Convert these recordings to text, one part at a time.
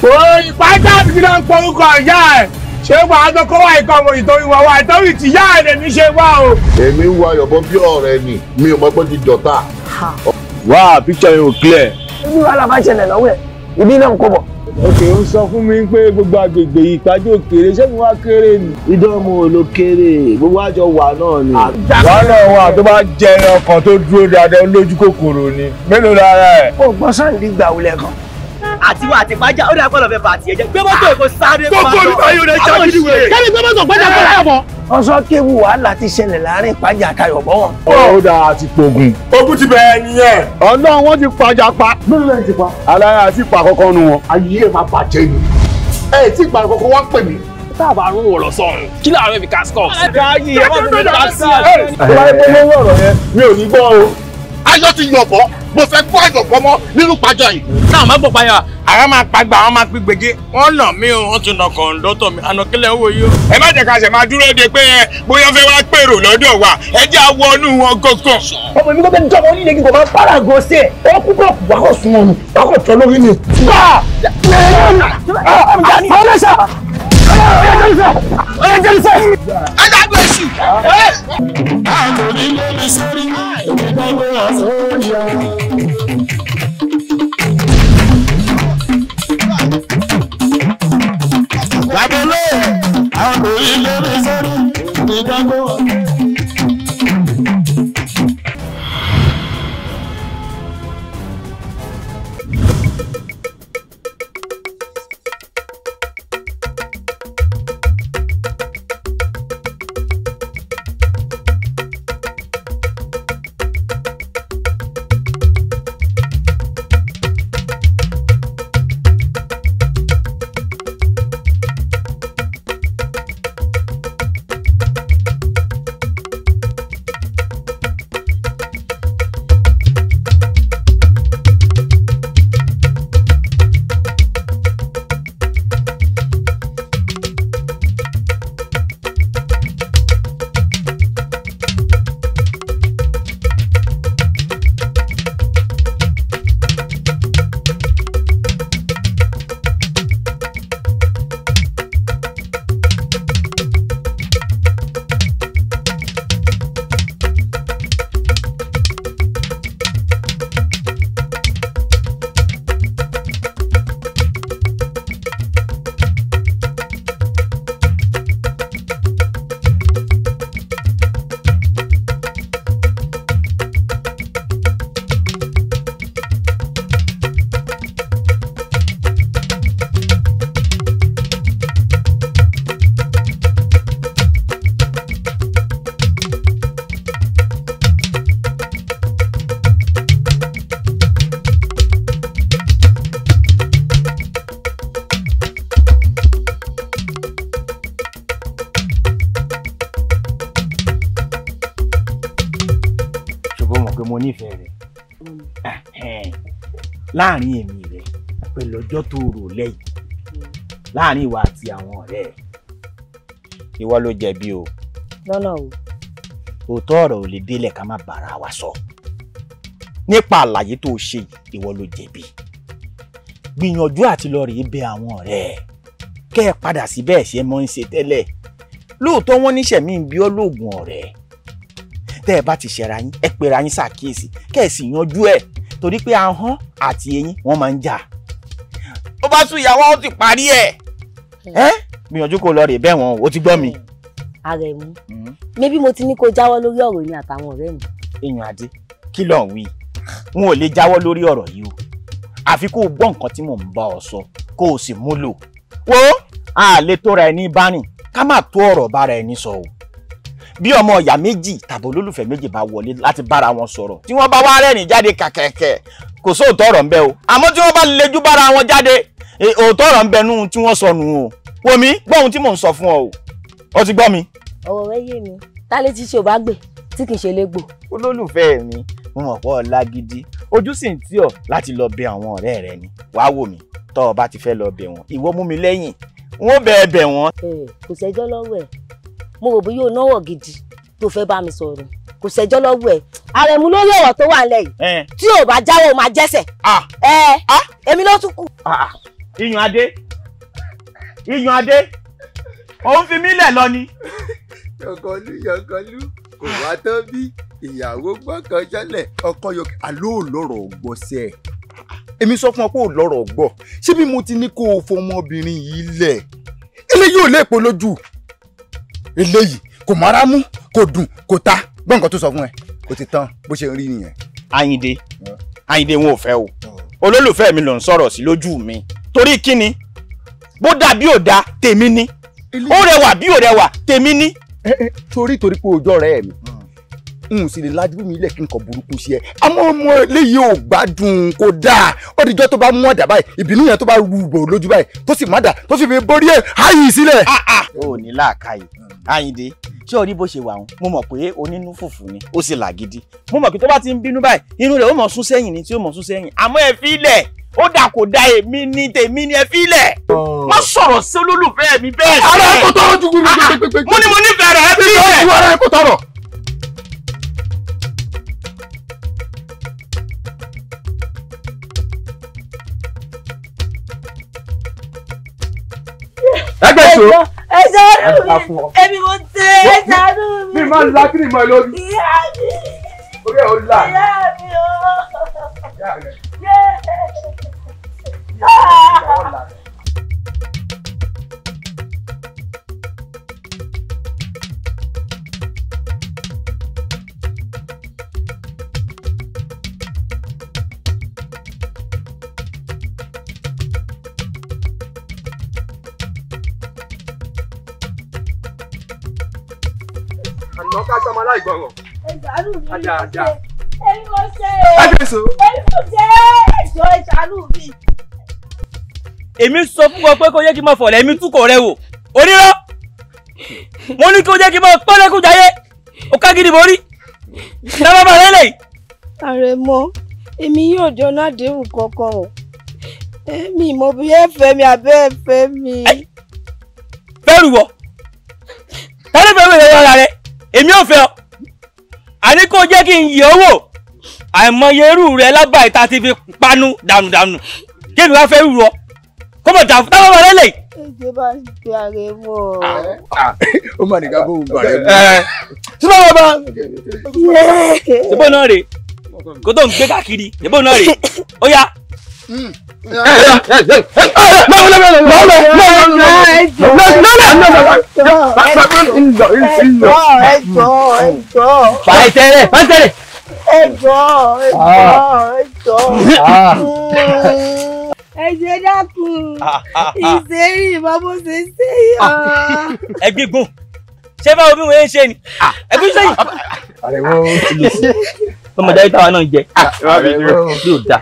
Ìpájà mi náà ń porúkọ ìyá ẹ̀ ṣé wàá tó kó wá ikọ̀ ọmọ ìtorí wọn wá ìtorí tìyá ẹ̀ lèmi ṣe wá o. Èmi ń wo Ayọ̀bọ bí ọ̀rẹ́ ni mi ò mọ̀ pé ti dọ̀tá. Wá picture yẹn ò clear. Ibi wàhálà bá ṣẹlẹ̀ lọ́wọ́ ẹ̀ ibi náà ń kó bọ̀. Òkè ń sọ fún mi pé gbogbo agbègbè ìpájọ kéré ṣé mo wá kéré ni. Ìdánwò ló kéré gbogbo àjọ wà náà ni. Wàhálà wà tó bá jẹ ẹran kan tó dúró dáadáa lójú kòkòrò ni mélòó lára ẹ̀. Ó gbọ́ sáǹdì gbà wulẹ̀ kan. Àtiwọ́ àti pàjá ó dàgbọ́ lọ́fẹ́ bàtì ẹ̀jẹ̀ gbé mọ́tò èkó sáré pa. Gbogbo olùkọ́ yóò lè ṣàkíyèsí wèrè. Kẹ́mi gbé mọ́tò gbẹ́jà kọ́ láyọ̀ bọ̀. Ọsọ kéwu wàhálà ti ṣẹlẹ̀ láàrin ìpájà àtayọ̀bọ̀ wọn. Ó dáa àti pogun. Ogun ti bẹ̀rẹ̀ nìyẹn. Ọlọ́run wọn ti pàjà pa. Mélòó lẹ́yìn ti pa? Alára àti pa kọ́kọ́ nu wọn. Ayé ẹ̀ máa bàjẹ́ ni. Ẹ tí ìgbà kọ́kọ́ wá pè mí. Tá a bá rún wọ̀rọ̀ sọ̀rùn kí làwọn ẹ̀fì cascos. Káyì ẹ má fi cascos. Tó bá yẹ kó lórí ọ̀rọ̀ yẹn mi ò ní gbọ́ o. Ayọ̀ ti yọ̀bọ̀ mo fẹ́ kó àyọ̀bọ̀ mọ́ nínú pàjá yìí. Táwọn máa gbọ́ payà àrà máa pagbà àwọn máa pín gbèjé wọ́n nà mí o wọ́n tún nà kọ̀ǹdọ́tọ̀ mi ànàkílẹ̀ owó yìí o. Ẹ má jẹ́ ká ṣe máa dúró de pé bóyá fẹ́ wá pèrò lọ́dọ̀ wa ẹ jẹ́ àwọnú wọn gangan. Ọmọ mi kò bẹ jọmọ onílé kí n kò máa para go sí ẹ. Ó kú kọ̀ wá kọ̀ sún wọn wá kọ̀ tọ́ lórí ni. Láàrin èmi rẹ pẹ̀lú ọjọ́ tó rò lẹ́yìn láàrin ìwà àti àwọn ọ̀rẹ́ ẹ̀ ìwọ ló jẹ̀bi o. Lọ́nà o. Òótọ́ ọ̀rọ̀ ò lè délẹ̀ ká má bára wa sọ nípa àlàyé tó ṣe ìwọ ló jẹ̀bi. Gbìyànjú àti lọ rèé bẹ̀ àwọn ọ̀rẹ́ ẹ̀ kẹ́ ẹ padà sí bẹ́ẹ̀ ṣe mọ́ ń ṣe tẹ́lẹ̀. Lóòótọ́ wọ́n níṣẹ́ mi ń bí ọ́ lóògùn ọ̀rẹ́ tẹ́ ẹ bá ti ṣẹra yín ẹ pera yín ṣàkíyèsí kẹ́ ẹ sì yanjú ẹ̀ torí pé ahọ́n àti eyín wọ́n máa ń jà. Ó bá tún ìyàwó ó ti parí ẹ̀. Ẹ́ gbìyànjú kó lọ rè bẹ́ẹ̀ wọ́n o ti gbọ́ mi. Àrẹ̀mú mébí mo ti ní kó jáwọ́ lórí ọ̀rọ̀ mi àtàwọn ọ̀rẹ́ mi. Èèyàn Adé kí ló ń wí? N ò lè jáwọ́ lórí ọ̀rọ̀ yìí o àfi kó o gbọ́ nǹkan tí mò ń bá ọ sọ kó o sì mú lò. Wo a lè tóra ẹni bá rìn ká má tó ọ̀rọ̀ bára ẹni sọ o. Bí ọmọ ìyá méjì tàbí olólùfẹ́ méjì bá wọlé láti bára wọn sọ̀rọ̀ tí wọ́n bá wá rẹ́rìn jáde kàkẹ́kẹ́ kò sóòótọ́ ọ̀rọ̀ ńbẹ o àmọ́ tí wọ́n bá lejú bára wọn jáde òótọ́ ọ̀rọ̀ ńbẹ nú tí wọ́n sọnù o. Wò mí gbọ́ ohun tí mò ń sọ fún ọ o ó ti gbọ́ mi. Ọ̀rọ̀ rẹ yé mi tálé tí ṣe ò bá gbè tí kì í ṣe légbò. Olólùfẹ́ mi mo mọ̀ pọ̀ lágídí ojú sì ń tì ọ́ láti lọ bẹ àwọn ọ̀rẹ́ rẹ ni wàá wò mí tọ́ ọ bá ti fẹ́ lọ bẹ̀ wọ́n ìwọ mú mi lẹ́yìn n ó bẹ̀ bẹ̀ wọ́n. Kò sẹ́jọ́ lọ́wọ́ ẹ̀ mo rò bí yóò náwó gidi tó fẹ́ bá mi sọ̀rọ̀ kò sẹ́jọ́ lọ́wọ́ ẹ̀ Àrẹ̀mú lórí ọ̀rọ̀ tó wà nílẹ̀ yìí tí ò bá jáwọ́ máa jẹ́sẹ̀ èmi ló tún kù. Iyùn adé, iyùn adé, òun fi mí lẹ̀ lọ ni. Yọkọlú yọkọlú kò wá tán bí ìyàwó gbọ́kàn jálẹ̀ ọkọ yọ àló lọ́rọ̀ gbọ́ sẹ́ ẹ̀. Èmi sọ fún ọ pé ò lọ́rọ̀ gbọ́. Ṣé bí mo ti ní kó o fọmọbìnrin yìí lẹ̀? Eléyìí ò lè pọ̀ lójú. Eléyìí kò mọ́ra mú, kò dùn, kò ta. Gbọ́ nǹkan tó sọ fún ẹ, ó ti tán bó ṣe ń rí nìyẹn. Àyìndé, Àyìndé wọn ò fẹ́ o. Olólùfẹ́ mi ló ń sọ̀rọ̀ sí lójú mi. Torí kíni? Bó dà bí ò da, tèmi ni. Ó rẹwà bí ò rẹwà, tèmi ni. Torí torí pé ojú ọ̀rẹ́ mi n sì lè lajú mi ilẹ̀ kí n kàn burúkú sí ẹ. Àmọ́ ọmọ eléyìí ò gbádùn, kò dáa. Ó dijọ́ tó bá mú ọ̀dà báyìí, ìbínú yẹn tó bá rú bò lójú báyìí, tó sì má dà, tó sì fi borí ẹ̀ háyì sílẹ̀. Ó ní làákàyè Àyìndé, ṣé o rí bó ṣe wà wọn? Mo mọ̀ pé onínú fùfù ni, ó sì làgídí. Mo mọ̀ pé tó bá ti ń bínú báyìí, inú rẹ̀ ó mọ̀ sún sẹ́yìn ni tí ó mọ̀ sún sẹ́yìn. Àmọ́ ẹ fi lẹ̀, ó dà kò da, èmi ni tèmi ni, ẹ fi lẹ̀. Má sọ̀rọ̀ sí olólùfẹ́ mi bẹ́ẹ̀. Ara ẹ kò tọrọ ju gbogbo. Mo ní mo nífẹ̀ẹ́ rẹ̀, ẹ fi lẹ̀. Ara ẹ kò tọrọ. Ẹgbẹ́ ìṣòro. Ẹ ṣàánú mi, èmi mo tẹ, ẹ ṣàánú mi. Mi máa ń la kí ni mo lórí. Ìyá mi. Orí ẹ̀ ó là. Ìyá mi o. Ìyá rẹ̀. Àná ká sọmọ aláìgbọràn. Ẹ ṣàánú mi. Àdáadáa. Èmi mo ṣe. Ẹgbẹ́ ìṣòro. Èmi mo ṣe, ẹjọ́ ẹ ṣàánú mi. Èmi sọ fún ọ pé kó jẹ́ kí n máa fọ̀lẹ́ mi túkọ̀ rẹ wò. Onírọ́! Mo ní kó jẹ́ kí n máa pọ́nlẹ́kùn jayé. Ó ká gidi borí. Dábàá bàrẹ́ lè. Àrẹ̀mọ, èmi yóò jọ ládéhùn kankan o. Èmi mọ̀ bí ẹ fẹ́ mi àbẹ́ ẹ fẹ́ mi. Fẹ́rù wọ̀. Tálẹ́ fẹ́ wẹ̀rẹ̀ ọ̀rọ̀ rẹ̀. Èmi ò fẹ́ ọ. Àní kó jẹ́ kí n yẹ̀ ọ́ wò. Àìmọye irú rẹ lábàá ìta ti fi panu dànùdànù. Kí èmi wá fẹ́ rú ọ? Kọ́mọ̀ dà fún táwọn ọ̀rẹ́ lè. Ẹjẹ bá ń pe Àrẹ̀mọ. Ó mà nìkan bóun bà rẹ̀ mú. Síbò bàbá. Síbò náà rè. Kó tó ń gbé káàkiri. Síbò náà rè. Ó yá. Fàìtẹ́rẹ̀ fàìtẹ́rẹ̀. Ẹjọ́ ẹjọ́ ẹjọ́. Ẹ jẹ́ dákun, ìṣeré ìmọ̀ bó ṣe ṣe yọ. Ẹgbẹ́ gbọ́n, ṣé báwo bí wọ́n ń ṣe ni? Ẹgbẹ́ sẹ́yìn. Ọmọ ìdájọ́ táwa náà jẹ. Yóò da.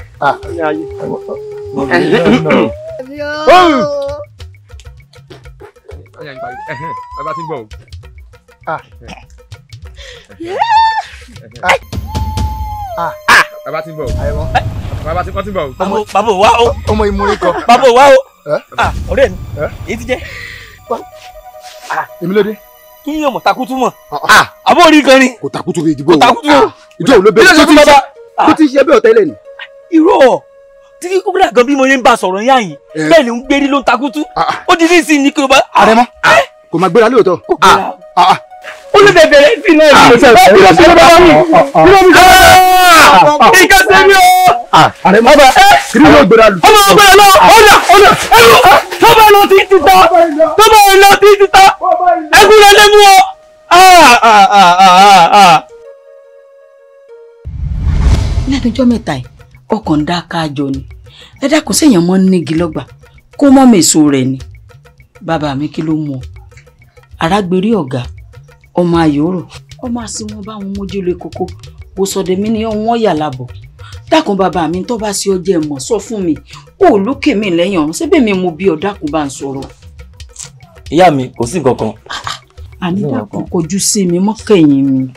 Bàbá ti ń bọ̀ o. Bàbá ti ń bọ̀ o. Bàbá ti ń bọ̀ o. Bàbá wa o. Ọmọ ìmúre kan. Bàbá wa o. Ọ̀rẹ́ mi, èyí ti jẹ́. Èmi ló dé. Kí yóò mọ̀ takutu mọ̀? Àbó orí kan ni. Kò takutu kò ìdìbò. Kò takutu o. Ìjọ òun ló bẹ̀rẹ̀. Tó ti ṣe bẹ́ẹ̀ tẹ́lẹ̀ ni. Irọ́ tí kókó gan bí mo yẹn ń bá sọ̀rọ̀ yá yìí bẹ́ẹ̀ ni ń gbérí ló ń takutu. Ó di ní ìsìn ní kí ló bá. Àrẹ̀mọ kò máa gbéra lóòótọ́. Ó lè bẹ̀rẹ̀ sí náà ní ìṣẹ́ kí ló ṣe bá mi kí ló ń bá mi nǹkan ṣe mí o. Àrẹ̀mọ kí ló gbéra lù. Ọmọ gbéra lọ ọ̀nà ọ̀nà ẹrù tó bá lọ tí ti ta tó bá lọ tí ti ta ẹkún lọ lé mú ọ. Lẹ́nu ọjọ́ mẹ́ta yìí ọkàn ń dá káàjọ ni. Ẹ dákun, séèyàn mọ́ nígi lọ́gbà kó mọ́ mèso rẹ̀ ni? Bàbá mi, kí ló mú ọ? Arágbèrè ọ̀gá ọmọ ayòrò ọmọ àti wọn bá wọn mójú lé koko kò sọdẹ mí ni wọn yà lábọ. Dákun bàbá mi, tó bá sí ọjẹ mọ sọ fún mi, ó lókè mi lẹ́yìn ọ̀run síbẹ̀ mi mo bí ọ, dákun bá ń sọ̀rọ̀. Ìyá mi, kò sí nǹkan kan. Àní dákun kojú sí mi mọ́kẹ́yìn mi,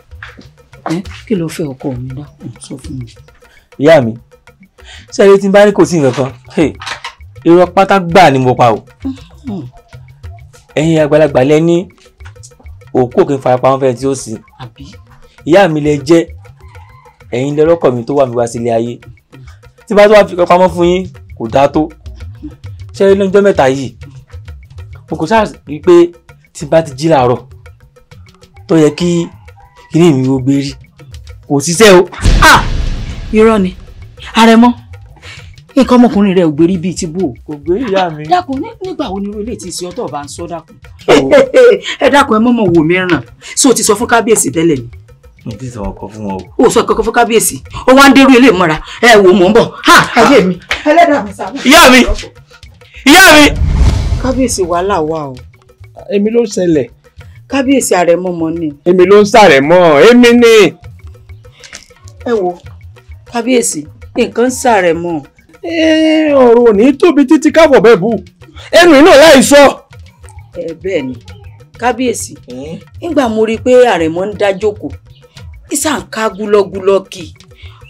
kí ló fẹ́ ọkọ mi, dákun sọ fún mi. Ìyá mi, sẹ́yìn tí n bá ní kò sí nǹkan kan, irọ́ pátá gbà ni mo pa o. Ẹ̀yin àgbàlagbà lẹ ní òkú òkè farapamọ́ fẹ́ tí ó sì. Ìyá mi lẹ jẹ́, ẹ̀yin lẹ lọ́kọ̀ mi tó wà mí wá sílé ayé. Tí bá tó wá fi pamọ́ fún yín kò dáa tó. Ṣé lọ́jọ́ mẹ́ta yìí mo kò sáà rí i pé tí bá ti jí làárọ̀ tó yẹ kí kíní mi ò gbé rí kò ṣiṣẹ́ o. Irọ́ ni Àrẹ̀mọ, nǹkan ọmọkùnrin rẹ ò gbérí bíi ti bò. Kò gbé ìyá mi. Dákun, nígbà wo ni irú ilé ti ṣe ọtọ̀ bá ń sọ? Dákun, ẹ dákun, ẹ mọ̀mọ̀ wò mí ràn. Ṣé o ti sọ fún kábíyèsí tẹ́lẹ̀ ni? Mi ti sọ ọkọ fún wọn o. O sọ kankan fún kábíyèsí, ó wá ń dérú ilé mọ́ra. Ẹ wò, mò ń bọ̀. Ha, ayé mi, ẹlẹ́dàá mi sàmú. Ìyá mi, ìyá mi. Kábíyèsí, wàhálà wà o. Èmi ló ṣẹlẹ̀. Kábíyèsí, Àrẹ̀mọ mọ ni. Èmi ló ń sàrẹ̀mọ́, èmi ni. Ẹ wo kábíyèsí, nǹkan ń sàrẹ̀mọ́. Ọ̀rọ̀ ò ní tóbi títí káfọ̀ bẹ́ẹ̀ bù ẹnu iná láì sọ. Ẹ bẹ́ẹ̀ ni kábíyèsí, nígbà mo rí i pé Àrẹ̀mọ ń dá jókòó, ìsà ń ká gúlọ́gúlọ́ kì í,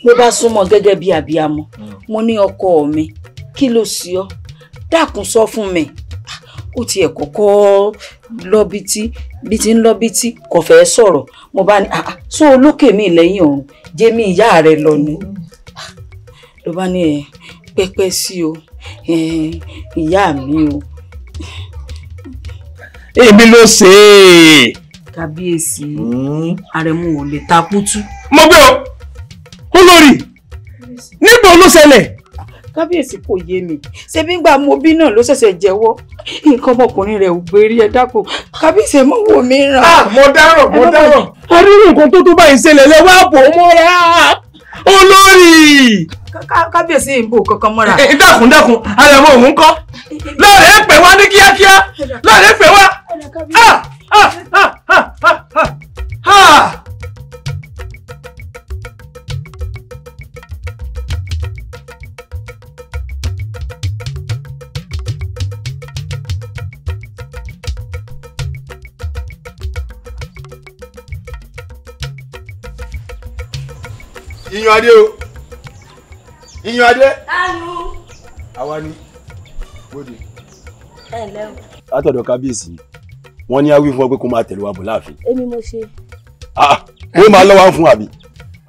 mo bá súnmọ́ gẹ́gẹ́ bí abiyamọ. Mo ní, ọkọ mi, kí ló ṣe ọ́? Dákun, sọ fún mi. Ó tiẹ̀ kọ́kọ́ lọ́bítí bí ti ń lọ́bítí, kò fẹ́ sọ̀rọ̀. Mo bá ní, sọ olókè mi lẹ́yìn ọ̀run jẹ́mi ìyá rẹ lọ ni. Ló bá ní, ẹ pẹ́pẹ́ sí o, ìyá mi o. Èmi ló ṣe é. Kábíyèsí, Àrẹ̀mú ò lè ta kútú. Mo gbé o, olórí, níbo ló ṣẹlẹ̀? Kábíyèsí, kò yé mi. Ṣebí ngbà mo bí náà ló ṣẹ̀ṣẹ̀ jẹ́wọ́, nǹkan ọmọkùnrin rẹ̀ ò gbérí. Ẹ dákun kábíyèsí, ẹ mọ̀ wò mí ràn. Mo dáràn, mo dáràn. Arírù nǹkan tó tó báyìí ṣẹlẹ̀ lẹ wá bò mọ́ra, olórí. Kábíyèsí, ń bò kankan mọ́ra. Dákun, dákun, Àrẹ̀mọ òun kọ́ lọ́ọ̀rẹ́ pè wá ní kíákíá, lọ́ọ̀rẹ́ pè wá. Iyùn adé o, Iyùn adé. Tánu. Àwa ni bóde. Ẹ ǹlẹ́ o. Látọ̀dọ̀ kábíyèsí, wọ́n ní á wí fún ọ pé kó máa tẹ̀lé wa bọ̀ láàfin. Èmi mo ṣe. Ó máa lọ́wọ́ fún àbí.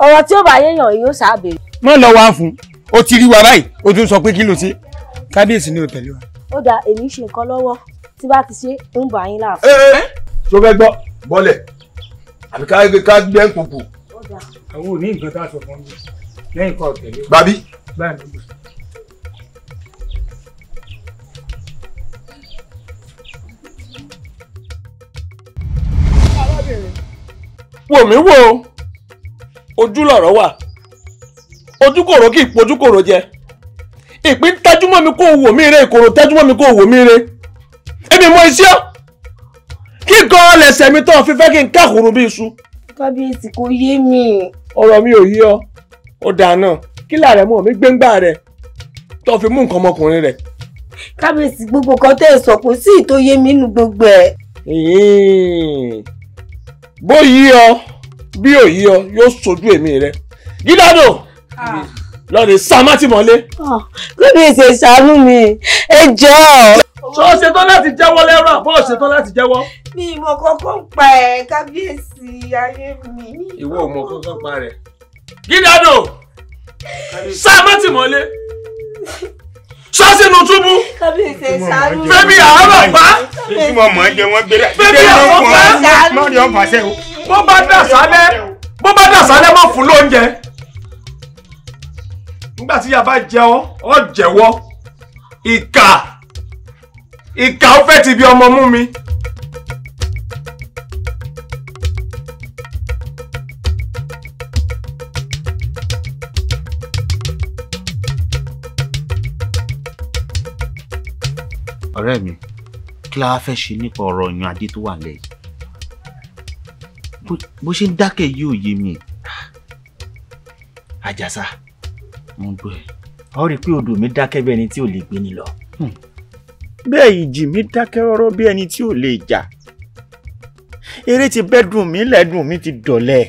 Ọ̀rọ̀ tí ó bá yéèyàn yóò ṣàbẹ̀rẹ̀. Má lọ wá fún o, ti rí wa báyìí, o tún sọ pé kí ló ṣe? Kábíyèsí ni ò tẹ̀lé wa. Ó dáa, èmi ṣe nǹkan lọ́wọ́, tí bá ti ṣe ń bọ̀ yín láàfin. Tó fẹ́ gbọ́ bọ́lẹ̀ àbí ká gbẹ́ ń kùkù. Àwọn ò ní nǹkan tá a sọ fún mi lẹ́yìn kọ́ tẹ̀lé. Gbàbí. Báyìí ló gbà. Wò mí wò ojú lọ̀rọ̀ wà, ojúkòrò kì í pojúkòrò jẹ. Ìpín tẹjúmọ́ mi kó wò mí re, ìkòrò tẹjúmọ́ mi kó wò mí re. Èmi mọ iṣẹ́ kí gan lẹ̀sẹ̀ mi tán fífẹ́ kí n kákùrú bí iṣu. Kábíyèsí, kò yé mi. Ọ̀rọ̀ mi ò yé ọ? Ó dáa náà, kí làrẹ̀ mọ́ mi gbéńgbà rẹ̀ tó fi mú nǹkan ọmọkùnrin rẹ̀. Kábíyèsí, gbogbo kan tẹ́ ẹ̀ sọ, kò sí ìtò yé mi nínú gbogbo ẹ̀. Bó yí ọ bí ò yí ọ, yóò sojú èmi rẹ. Gídádò lọ́ọ̀dẹ̀ sàmátìmọ́lé. Kábíyèsí, ẹ ṣàánú mi, ẹ jọ̀ọ́. Ṣé o ṣetán láti jẹ́wọ́ lẹ́rọ̀ àbọ̀ o ṣetán láti jẹ́wọ́? Mi ì mọ̀ kankan pa ẹ̀, kábíyèsí, ayé mi. Ìwọ ò mọ̀ kankan pa rẹ̀. Gídádò sàmátìmọ́lé, sọ sínú túbú. Kábíyèsí, ẹ ṣàánú mi. Fẹ́mi àárọ̀ pa. Tí mo mọ̀ ẹ́ jẹ wọ́n gbé. Fẹ́mi àárọ̀ pa. Mọ́rí ọ̀ fàṣẹ o. Bó bá dà sálẹ̀, bó bá dà sálẹ̀, mọ́ fún lóúnjẹ. Nígbà tí yàrá jẹ ọ́, ọ́ jẹ̀wọ́. Ìkà ìkà, ó fẹ́ ti bí ọmọ mú mi. Ọ̀rẹ́ mi, kí la wá fẹ́ ṣe nípa ọ̀rọ̀ Ìyàn Adé tó wà lẹ́yìn bó ṣe ń dákẹ́ yìí ò yé mi. Àjàsà, mo ń gbọ́ ẹ. Ọ rí i pé odò mi dákẹ́ bí ẹni tí ò lè gbé ni lọ. Bẹ́ẹ̀ ìjì mi dákẹ́ rọ́rọ́ bí ẹni tí ò lè jà. Eré ti bẹ́ dùn mí lẹ́dùn mi ti dọ̀lẹ́.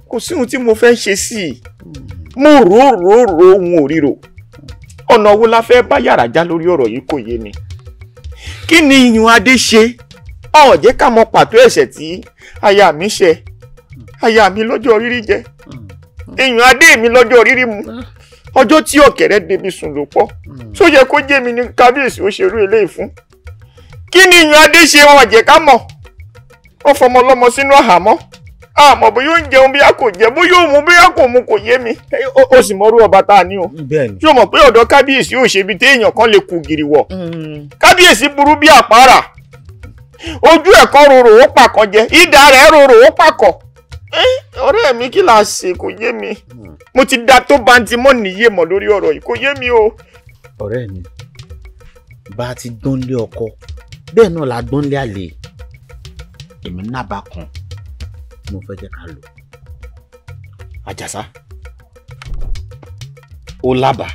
Kò sí ohun tí mo fẹ́ ṣe sí i. Mo rò rò rò, ohun ò ríro. Ọ̀nà wo la fẹ́ bá yàrá já lórí ọ̀rọ̀ yìí? Kò yé mi. Kí ni Ìyùn Adé ṣe? Ó jẹ́ ká mọ pàtó ẹ̀ṣẹ̀ tí aya mi ṣe. Aya mi lọ́jọ́ rírí jẹ, Ìyùn Adé mi lọ́jọ́ rírí mu. Ọjọ́ tí ọ̀kẹ́rẹ́ débi sùn ló pọ̀. Tó yẹ kó jẹ́ mi ní kábíyèsí ó ṣerú eléyìí fún. Kí ni ìyàn adé ṣe wọn jẹ́ ká mọ̀? Wọ́n fọmọ lọ́mọ sínú àhámọ́. Àmọ́ bóyá ó ń jẹun bí a kò jẹ, bóyá ó mu bí a kò mu kò yé mi. Ó sì mọrú ọba tá a ní o. Ṣé o mọ̀ pé ọ̀dọ̀ kábíyèsí ò ṣe ibi téèyàn kan lè kù gìrì wọ̀? Kábíyèsí burú bí àpárá. Ojú ẹ̀kọ́ rorò ó pàkan jẹ, idà rẹ̀ rorò ó pàkọ̀. Ọ̀rẹ́ mi kí la ṣe kò yé mi. Mo ti da tó bantí mọ́ níyè mọ̀ lórí ọ̀rọ̀ yìí, kò yé mi o. Ọ̀rẹ́ mi, bá a ti gbọ́n lé ọkọ, bẹ́ẹ̀ náà la gbọ́n lé àlè. Èmi nábàá kan mo fẹ́ jẹ́ ká lò. Àjàsá, ó lábàá.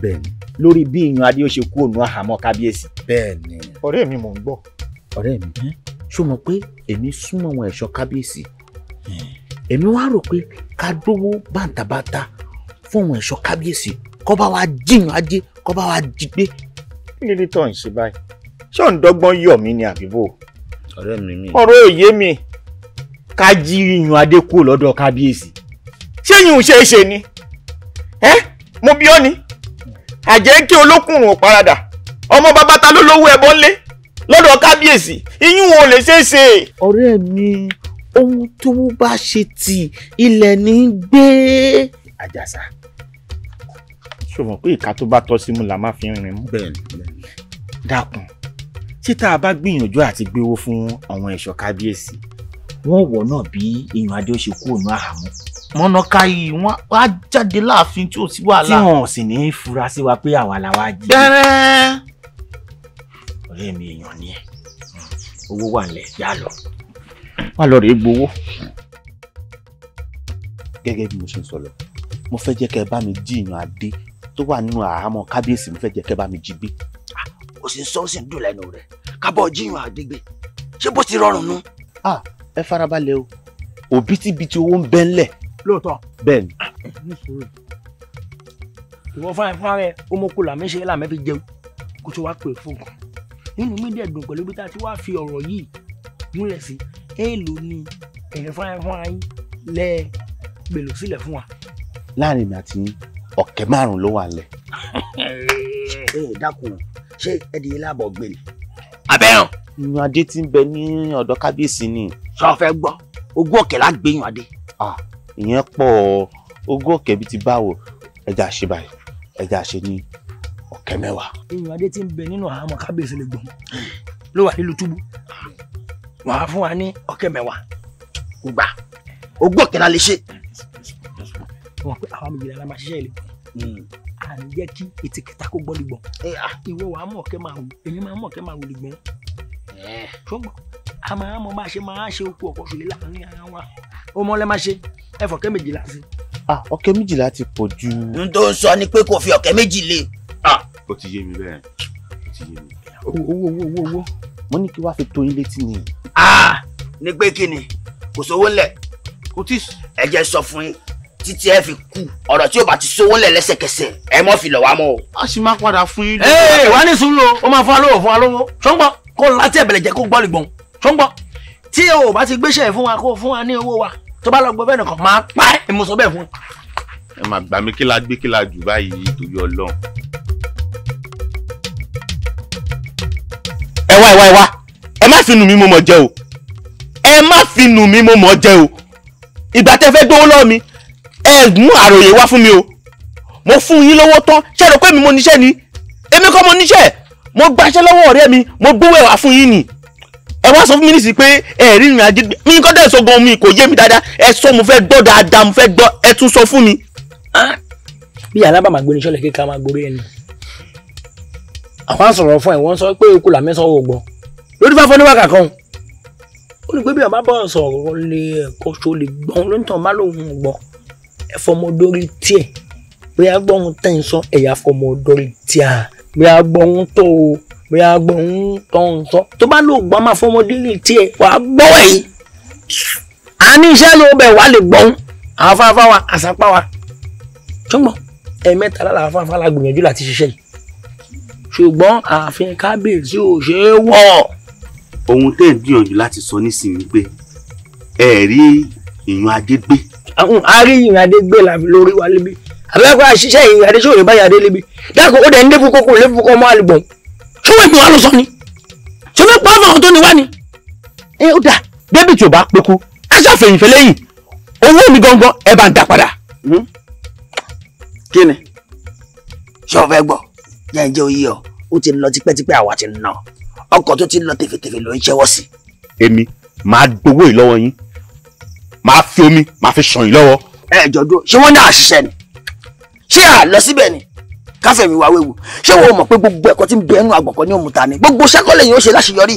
Bẹ́ẹ̀ni. Lórí bí ìyàn adé ó ṣe kú ònú àhámọ́ kábíyèsí. Bẹ́ẹ̀ni. Ọ̀rẹ́ mi mò ń gbọ́. Ọ̀rẹ́ mi, ṣó mọ̀ pé èmi súnmọ́ àwọn ẹ̀ṣọ́ kábíyèsí? Èmi wá rò pé ká gbówó bàǹtàbàǹtà fún àwọn ẹ̀ṣọ́ kábíyèsí kó bá wa jíyàn ajé, kó bá wa jí gbé. Kí ló dé tó ń ṣe báyìí? Ṣé ò ń dọ́gbọ́n yọ̀ mí ni àbí bò? Ọ̀rẹ́ mi. Ọ̀rọ̀ òye mi. Ká jí ìyàn adé kúrò lọ́dọ̀ kábíyèsí. Ṣé yìí ń ṣe é ṣe ni? Mo bí ọ́ ni. Àjẹ́ kí olókùnrùn ò paradà. Ọmọ bàbá ta ló lówó ẹbọ ńlé lọ́dọ̀ kábíyèsí. Iyún ò lè ṣe é ṣe. Ọ̀rẹ́ mi, ohun tó bá ṣe tì ilẹ̀ ní gbé. Àjàsá, ṣé o mọ̀ pé ìka tó bá tọ́ sí mú la máa fi ń rin mú? Bẹ́ẹ̀ni. Dákun, ṣé tá a bá gbìyànjú àti gbéwó fún àwọn ẹ̀ṣọ́ kábíyèsí, wọ́n wọ̀ náà bí ìyàn adé ó ṣe kú ònú àhámọ́. Mọ̀nàká yìí wọ́n á jáde láàfin tí ò sí wàhálà. Tí wọn ò sì ní í fura sí wa pé àwa la wá jí. Bẹ́ẹ̀rẹ̀. Ọ̀rẹ́ mi èèyàn ni ẹ́, owó wà nílẹ̀, yá lọ. Wá lọ rèé gbowó. Gẹ́gẹ́ bí mo ṣe ń sọ lọ, mo fẹ́ jẹ́ kẹ́ ẹ bá mi jí ìyàn adé tó wà nínú àhámọ́ kábíyèsí, mo fẹ́ jẹ́ kẹ́ ẹ bá mi jí gbé. Ó sì ń sọ, ó sì ń dùn lẹ́nu rẹ̀, kábọ̀ jíyàn adé gbé, ṣé bó ti rọrùn nu? Ẹ farabalẹ̀ o, òbítíbitì owó ń bẹ ńlẹ̀. Lóòótọ́. Bẹ́ẹ̀ni. Ìwọ fúnra rẹ, ó mọ kó làmí ṣe làmí fi jẹun kó tó wá pè fún kan. Nínú mi dẹ̀ dùn pẹ̀lú bí tá a ti wá fi ọ̀rọ̀ yìí múlẹ̀ sí. Èèlò ni ẹ̀yin fúnra yín lẹ́ gbèlò sílẹ̀ fún wa. Láàrin mi àti 5,000 ló wà nílẹ̀. Ẹ dákun, ṣé ẹdìyẹ láàbọ̀ gbé ni? Abẹ́rùn. Ìyàn adé tí ń bẹ ní ọ̀dọ̀ kábíyèsí ni. Sọ fẹ́ gbọ́, 20,000 la gbé ìyàn adé. Ìyẹn pọ̀, 20,000 bíi ti báwo, ẹja ṣe báyìí, ẹja ṣe ní 10,000. Ìyàn adé tí ń bẹ nínú àhámọ́ kábíyèsí lè gbọ̀n ló wà nílùú túbú. Wàá fún wa ní 10,000. Kò gbà, 20,000 la lè ṣe. Wọ́n pé àwa méjìlá la máa ṣiṣẹ́ ìlú. À ń jẹ́ kí ètìkẹta kó gbọ́ lùgbọ̀n. Ìwọ wàá mọ̀ ọ̀kẹ́ máa wù, èmi máa mọ̀ ọ̀kẹ́ máa wù lùgbọ̀n. Ṣùgbọ́n a máa mọ bá a ṣe máa ṣe okú ọ̀pọ̀ ṣòlè láàrin ara wa. Ó mọ lẹ́ máa ṣe ẹ fọ̀kẹ́ méjìlá sí. 12,000 ti pọ̀ jù. N tó ń sọ ni pé kò fi 2,000 lé. Ó ti yé mi bẹ́ẹ̀, ó ti yé mi. Owó. Mo ní kí wàá fi tó yín létí ni. Ní pé kí ni kò sówó ńlẹ̀. Kò tí. Ẹ jẹ́ sọ fún yín títí ẹ fi kú ọ̀rọ̀ tí ó bá ti sówó ńlẹ̀ lẹ́sẹ̀kẹsẹ̀ ẹ mọ́ fi lọ̀ wá mọ́ o. A sì máa padà fún yín. Ee wá ní sùúrù o, ó máa fún wa lówó fún wa lówó. Ṣọ́ngbọ́n kó láti ẹ̀bẹ̀lẹ̀ jẹ́ kó gbọ́ lùgbọ̀n. Ṣọ́ngbọ́n tí o bá ti gbéṣẹ́ fún wa kó fún wa ní owó wa tó bá lọ gbọ́ bẹ́ẹ̀ nìkan máa pa ẹ́, mo sọ bẹ́ẹ̀ fún ẹ. Ẹ máa gbà mí kí la gbé kí la jù báyìí torí Ọlọ́run. Ẹ wá ẹ wá ẹ wá, ẹ má fi nù mí mo mọ̀ jẹ o, ẹ má fi nù mí mo mọ̀ jẹ o. Ìgbà tẹ́ fẹ́ gbówó lọ́wọ́ mi, ẹ mú àròyé wá fún mi o. Mo fún yín lówó tán, ṣé rò pé mi mo níṣẹ́ ni? Èmi kọ́ mo níṣẹ́, mo gbaṣẹ́ lọ́wọ́ ọ̀rẹ́ mi, mo gbówó ẹ̀ wá fún yín ni. Ẹ wá sọ fún mi nísìsiyìí pé ẹ rí ìrìn àjò mi kọ́ dẹ̀ sọ gan mi kò yé mi dáadáa. Ẹ sọ mo fẹ́ gbọ́ dáadáa, mo fẹ́ gbọ́, ẹ tún sọ fún mi. Bí alábàámà gbé ní sọ́lẹ̀ kíkà máa gorí ẹni. Àwọn á sọ̀rọ̀ fún ẹ̀, wọ́n sọ pé okùn làmí sọ ògbọ́n. Lórí fáfọ́ ní wákà kan. Ó ní pé bí ọba bọ̀ sọ̀rọ̀ lè ẹ̀kọ́ ṣo lè gbọ́n lóńtàn má lòun gbọ́. Ẹ fọmọdórí tiẹ̀. Bóyá gbọ́n tẹ̀ ń sọ ẹ̀yà fọmọdórí tíà. Bóyá gbọ́n tó o, bóyá gbọ́n tó ń sọ. Tó bá lò gbọ́n máa fọmọdórí tiẹ̀ wàá gbọ́ ẹ̀. A ní iṣẹ́ ló bẹ̀ wá lè gbọ́n. Àwọn afáfá wa, àsápá wa. Ṣùgbọ́n ẹ̀ẹ̀mẹ́ta lára afáfá la gbìyànjú láti ṣiṣẹ́ yìí. Ṣùgbọ́n ààfin kábíyèsí ò ṣe é wọ̀. Ohun tẹ́ ẹ̀ ń gbìyànjú láti sọ nísìnyí pé ẹ rí ìyàn adé gbé. Àwọn a rí ìyàn adé gbé lórí wa lébi. Àbẹ́kọ̀ àṣìṣe ìyìn adé sóòrè báyà dé lébi. Dákun ó dẹ̀ ń léfu kókó léfu kókó ọmọ àlùgbọ̀n. Ṣé wọ́n ìpín wa ló sọ ni? Ṣé fẹ́ pa àwọn tó ní wá ni? Ẹ ó dà débìtì ò bá peku aṣàfẹ̀yìnfẹ́ lẹ́yìn owó mi gangan ẹ bá ń dà padà. Kí ni? Ṣé o fẹ́ gbọ́? Jẹ́ ǹjẹ́ oyè ọ, ó ti lọ tipẹ́tipẹ́ àwa ti nà. Ọkọ̀ tó ti lọ tèfètèfè ló ń ṣẹ́wọ́ sí. Èmi máa gbowó yìí lọ́wọ́ yín, máa fi omi máa fi ṣàn yín lọ́wọ́. Ẹ jọ dúró, ṣé wọ́n ní àṣìṣe ni? Ṣé à lọ síbẹ̀ ni? Káfẹ̀mí wa wéwu. Ṣé wọ́n mọ̀ pé gbogbo ẹ̀kọ́ tí ń bẹ ẹnu àgbọ̀kọ́ ní òmùta ni? Gbogbo ṣẹ́kọ́lẹ̀ yìí ó ṣe láṣeyọrí.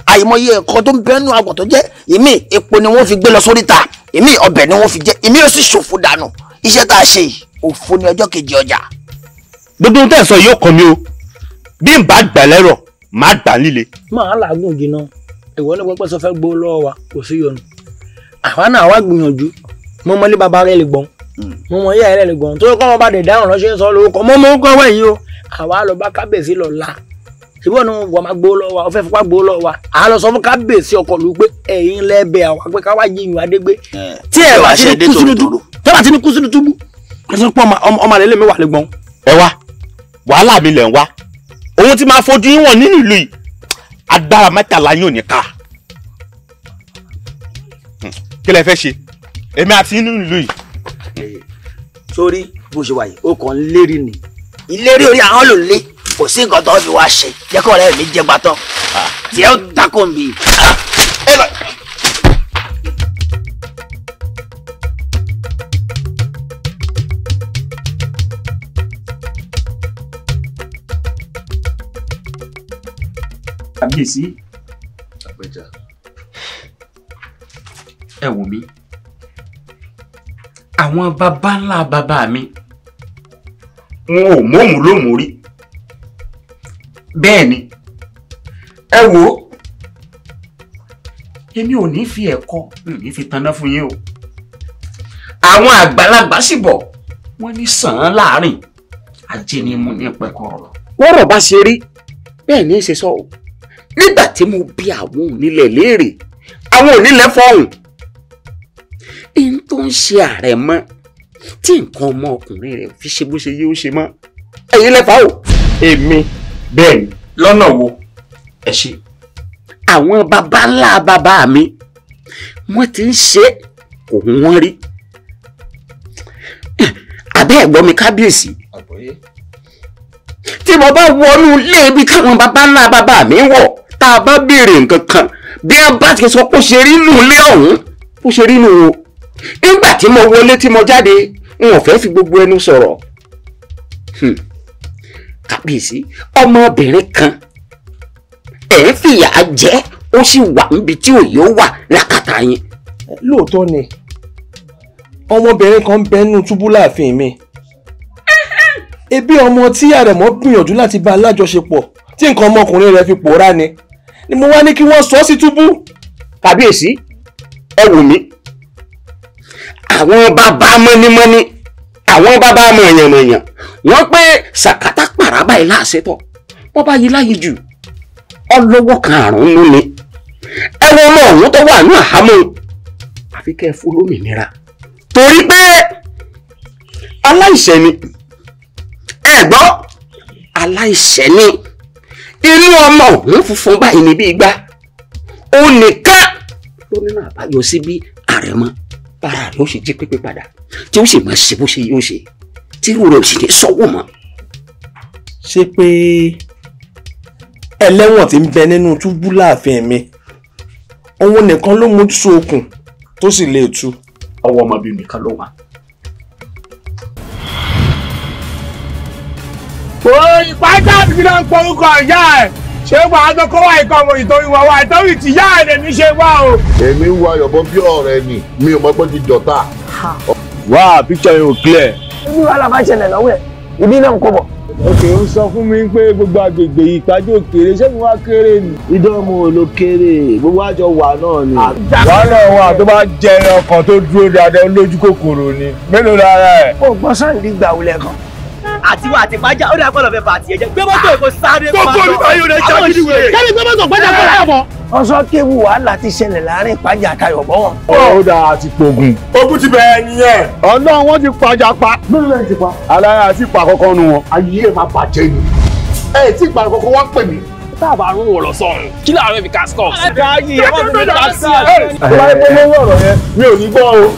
Àìmọye ẹ̀kọ́ tó ń bẹ ẹnu àgbọ̀ tó jẹ́ ìmí epo ni wọ́n fi gbé lọ sóríta, ìmí ọbẹ̀ ni wọ́n fi jẹ, ìmí ó sì ṣòfò dànù. Iṣẹ́ tá a ṣe yìí, òfo ni ọjọ́ kejì ọjà. Gbogbo ohun tẹ́ ẹ̀ sọ yóò kàn mí o, bí n bá gbà lẹ́rọ̀ má gbà líle. Máa làágùn jìnnà, ìwọ ní pẹpẹ sọ fẹ́ gbó lọ́wọ́ wa kò sí yọnu. Àwa náà wá gbìyànjú, mo mọ ilé bàbá rẹ lè gbọ́n, mo mọ ìyá rẹ lè gbọ́n, tó kọ́ wọn bá dé dáhùn lọ́sẹ̀ sọ lórúkọ, mo mọ orúkọ wẹ̀ yìí o. Àwa lọ bá kábíyèsí lọ la, ṣùgbọ́n ní wọ́n máa gbó lọ́wọ́ wa, ó fẹ́ fipá gbó lọ́wọ́ wa. À lọ sọ fún kábíyèsí ọkọ̀ lù pé ẹ̀yin lẹ́bẹ̀ẹ́ àwa pé káwá jí ìyún adégbé. Tí ẹ̀ bá ti ní kú sínú túbú, tí ẹ̀ bá ti ní kú sínú túbú, ẹ sọ pé ọmọ rẹ lè mi wà lè gbọ́n. Ẹ wá wàhálà mi lẹ̀ ń wá òun ti máa fojú yín wọ̀n nínú ìlú yìí, agbára mẹ́tàlá yín ò ní ká. Kí lẹ fẹ́ ṣe èmi àti nínú ìlú yìí. Sórí bó ṣe wà yìí ó kàn ń lérí ni, ìlérí orí àwọn ló lé, kò sí nǹkan tó fi wá ṣe, jẹ́ kó ọ̀rẹ́ mi jẹ́ gbàtọ́ tí ẹ ó takò mi. Kábíyèsí, ẹ wò mí, àwọn baba ńlá baba mi wọn ò mọ̀mú lómùú rí. Bẹ́ẹ̀ ni, ẹ wò ó, èmi ò ní fi ẹ̀kọ́ mi ò ní fi taná fún yín o. Àwọn àgbàlagbà sì bọ̀, wọ́n ní sàn án láàrin, ajé ni mo ní pẹ̀kọ́. Wọ́rọ̀ bá ṣe rí bẹ́ẹ̀ ní í ṣe sọ o. Nígbà tí mo bi àwọn onílẹ̀ léèrè, àwọn onílẹ̀ fọhùn. N tó ń ṣe ààrẹ mọ́ tí nǹkan ọmọkùnrin rẹ̀ fi ṣe bó ṣe yé ó ṣe mọ́. Ẹ̀yin lẹ́fà o. Èmi bẹ́ẹ̀ ni. Lọ́nà wo? Ẹ ṣe. Àwọn baba ńlá baba mi wọ́n ti ń ṣe kò wọ́n rí. Àbẹ́ ẹ̀gbọ́n mi kábíyèsí. Tí mo bá wọnú ilé ibi táwọn baba ńlá baba mi wọ̀, tá a bá béèrè nǹkan kan bí a bá ti sọ pé ó ṣe rí nù ilé ọ̀hún, ó ṣe rí nù o. Nígbà tí mo wọlé tí mo jáde, n ò fẹ́ fi gbogbo ẹnu sọ̀rọ̀. Kábíyèsí, ọmọbìnrin kan ẹ̀ ń fìyà jẹ, ó sì wà níbi tí òye ó wà lákàtà yín. Lóòótọ́ ni, ọmọbìnrin kan ń bẹ nínú túbú láàfin mi. Ebi ọmọ tí Àrẹ̀mọ gbìyànjú láti bá alájọṣepọ̀ tí nǹkan ọmọkùnrin rẹ̀ fi pòórá ni mo wá ní kí wọ́n sọ sí túbú. Kábíyèsí, ẹ wò mí, àwọn bàbá mọ́nímọ́ní, àwọn bàbá mọ̀yànmọ̀yàn, wọ́n pé sàkátà pàrà báyìí láàṣẹ tọ̀, wọ́n bá yí láyé jù, ọlọ́wọ́ kan àrùn nú ni. Ẹ wọ ọmọ ọ̀hún tó wà ní àhámọ́, àfi kẹ́ ẹ fún lómìnira, torí pé aláìṣẹ̀ ni. Ẹ gbọ́, aláìṣẹ̀ ni. Inú ọmọ òun funfun báyìí níbí igbá, òun nìkan ló nínú àbáyọ sí bí Àrẹ̀mọ bára rẹ̀ ó sì jí pépé padà, tí ó sì máa ṣe bó ṣe yóò ṣe, tí irú rẹ̀ ò sì ní sọ́wọ́ mọ́. Ṣé pé ẹlẹ́wọ̀n tí ń bẹ nínú túbú láàfin mi, òun nìkan ló mú sókun tó sì lè tú? Ọwọ́ ọmọbìnrin nìkan ló wà. Ìpájà mi ló ń porúkọ ìyá ẹ̀, ṣé wàá tó kó wá ikọ̀ ọmọ ìtorí wọn wá ìtorí tí ìyá ẹ̀ lèmi ṣe wá o. Èmi ń wo Ayọ̀bọ bí ọ̀rẹ́ ni, mi ò mọ̀ pé ti dọ̀tá. Wá picture yẹn ò clear. Ibi wàhálà bá ṣẹlẹ̀ lọ́wọ́ ẹ̀, ibi náà ń kó bọ̀. Òkè ń sọ fún mi pé gbogbo agbègbè ìpàdé òkèrè, ṣé mo wá kéré ni? Ìdánwò ló kéré, gbogbo àjọ wà náà ni. Wàhálà wà tó bá jẹ ọkàn tó dúró dáadáa lójú kòkòrò ni, mélòó lára ẹ̀. Ó gbọ́ sáǹdì gbà wulẹ̀ kan. Àti wa àti pàjá ó dà pọ̀ lọ́fẹ̀ẹ́ bàtì ẹ̀jẹ̀ gbé mọ́tò èkó sáré pa. Gbogbo mi báyìí ò lè já gidi wèrè. Kẹ́mi gbé mọ́tò gbẹ́jà kọ́ láyọ̀ bọ̀. Ọsọ kéwu wàhálà ti ṣẹlẹ̀ láàrin ìpájà àtayọ̀ bọ́ wọn. Ó dáa ti pogun. Ogun ti bẹ̀rẹ̀ nìyẹn. Ọlọ́run wọn ti pàjà pa. Lórí lẹ́yìn ti pa. Alára àti ìpa kankan nu wọn. Ayé ẹ̀ máa bàjẹ́ ni. Ẹ tí ìpa kankan wá pè mí. Tá a bá rún wọ̀rọ̀ sọ̀rùn, kí làárọ̀ fi cascos. Káyì ẹ má fi cascos. Tó bá yẹ pé lórí ọ̀rọ̀ yẹn, mi ò ní gbọ́ o.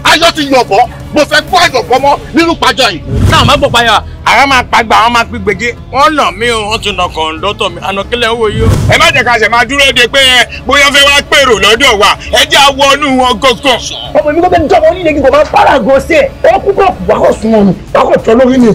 Ayọ̀ ti yọ̀bọ̀, mo fẹ́ gbọ́ àyọ̀bọ̀ mọ́ nínú pàjọ yìí. Náà má bọ̀ payà, àwọn máa pàgbà, àwọn máa pín gbèjé, wọ́n nà mí o, wọ́n tún nà kọ̀ǹdọ́tọ̀ mi, ànàkílẹ̀ owó yìí o. Ẹ má jẹ́ ká ṣe máa dúró de pé bóyá fẹ́ wá pèrò lọ́dọ̀ wa, ẹ jẹ́ àwọnú wọn gọ́gọ́. Ọmọ mi kò fẹ́ jọmọ onílé kí n kò máa fara gan sí ẹ̀, ó kú kọ̀ wá kọ̀ sún ọ̀nù, wá kọ̀ tọ́ lórí ni.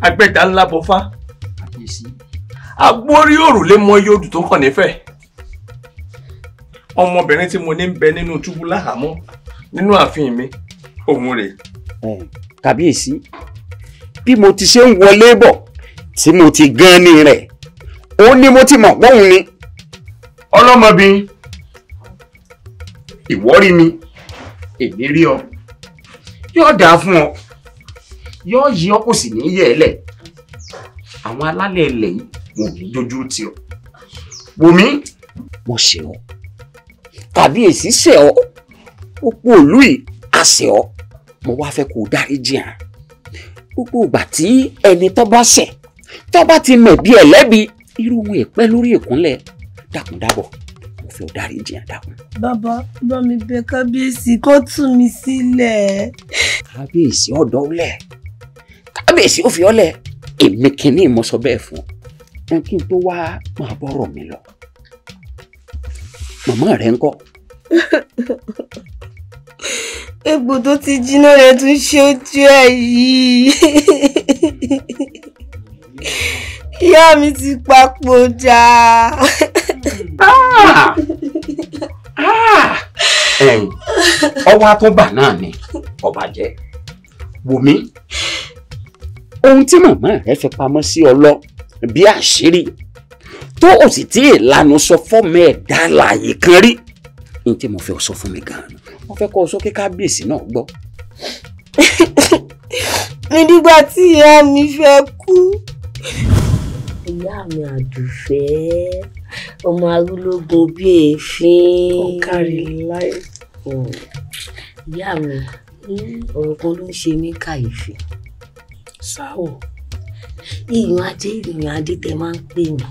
Agbẹ́ta ńlá bọ́fá agbórí òrùlé mọ iye odù tó kàn nífẹ̀ẹ́. Ọmọbìnrin tí mo ní ń bẹ nínú túbú láhàámọ́ nínú ààfin mi òun rèé. Kàbíyèsí, bí mo ti ṣe ń wọlé bọ̀ tí mo ti gan ni rẹ̀ ó ní mo ti mọ̀ pọ́hùn ni. Ọlọ́mọbìnrin, ìwọ rí mi, èmi rí ọ, yóò dáa fún ọ, yóò yí ọ kò sì ní yẹ̀ ẹ́ lẹ̀. Àwọn alálẹ̀ ilẹ̀ yìí wọn ò ní dojú tì ọ́. Wòmí, wọ́n ṣe ọ́, kàbíyèsí ṣe ọ́, gbogbo ìlú yìí á ṣe ọ́. Mo wá fẹ́ kó o dáríjì hàn. Gbogbo ìgbà tí ẹni tó bá ṣẹ̀ tó bá ti mẹ̀bi ẹ̀ lẹ́bi, irú wọn èpẹ́ lórí ìkúnlẹ̀. Dákun dábọ̀, mo fẹ́ o dáríjì hàn, dákun. Bàbá, bá mi bẹ̀ kábíyèsí kó tú mi sílẹ̀. Kábíyèsí ọ̀dọ́ lẹ̀, kábíyèsí ó fi ọ́ lẹ̀. Èmi kìíní mo sọ bẹ́ẹ̀ fún ọ. Ẹ kí n tó wá máa bọ́rọ̀ mi lọ. Màmá rẹ ńkọ́? Egbò tó ti jiná rẹ̀ tún ṣe ojú ẹ̀ yìí. Ìyá mi ti papòdà. Ọwọ́ àtúnbà náà ni ọba jẹ́. Wòmí, ohun tí màmá rẹ fi pamọ́ sí ọ lọ bí àṣírí tó o sì tí ì lanu sọ fọ́mọ ẹ̀dá láàyè kan rí. Ní tí mo fẹ́ sọ fún mi gan-an, mo fẹ́ kọ́ ọ sọ kí kábíyèsí náà gbọ́. Nígbà tí ìyá mi fẹ́ kú. Ìyá mi Àdùfẹ́, ọmọ arúlógún bí èéfín. Ọ̀kàrí láì. Ìyá mi, ọ̀rọ̀ kan ló ń ṣe mí kàyéfì. Sáwọ̀. Ìyún adé tẹ máa ń pè mí.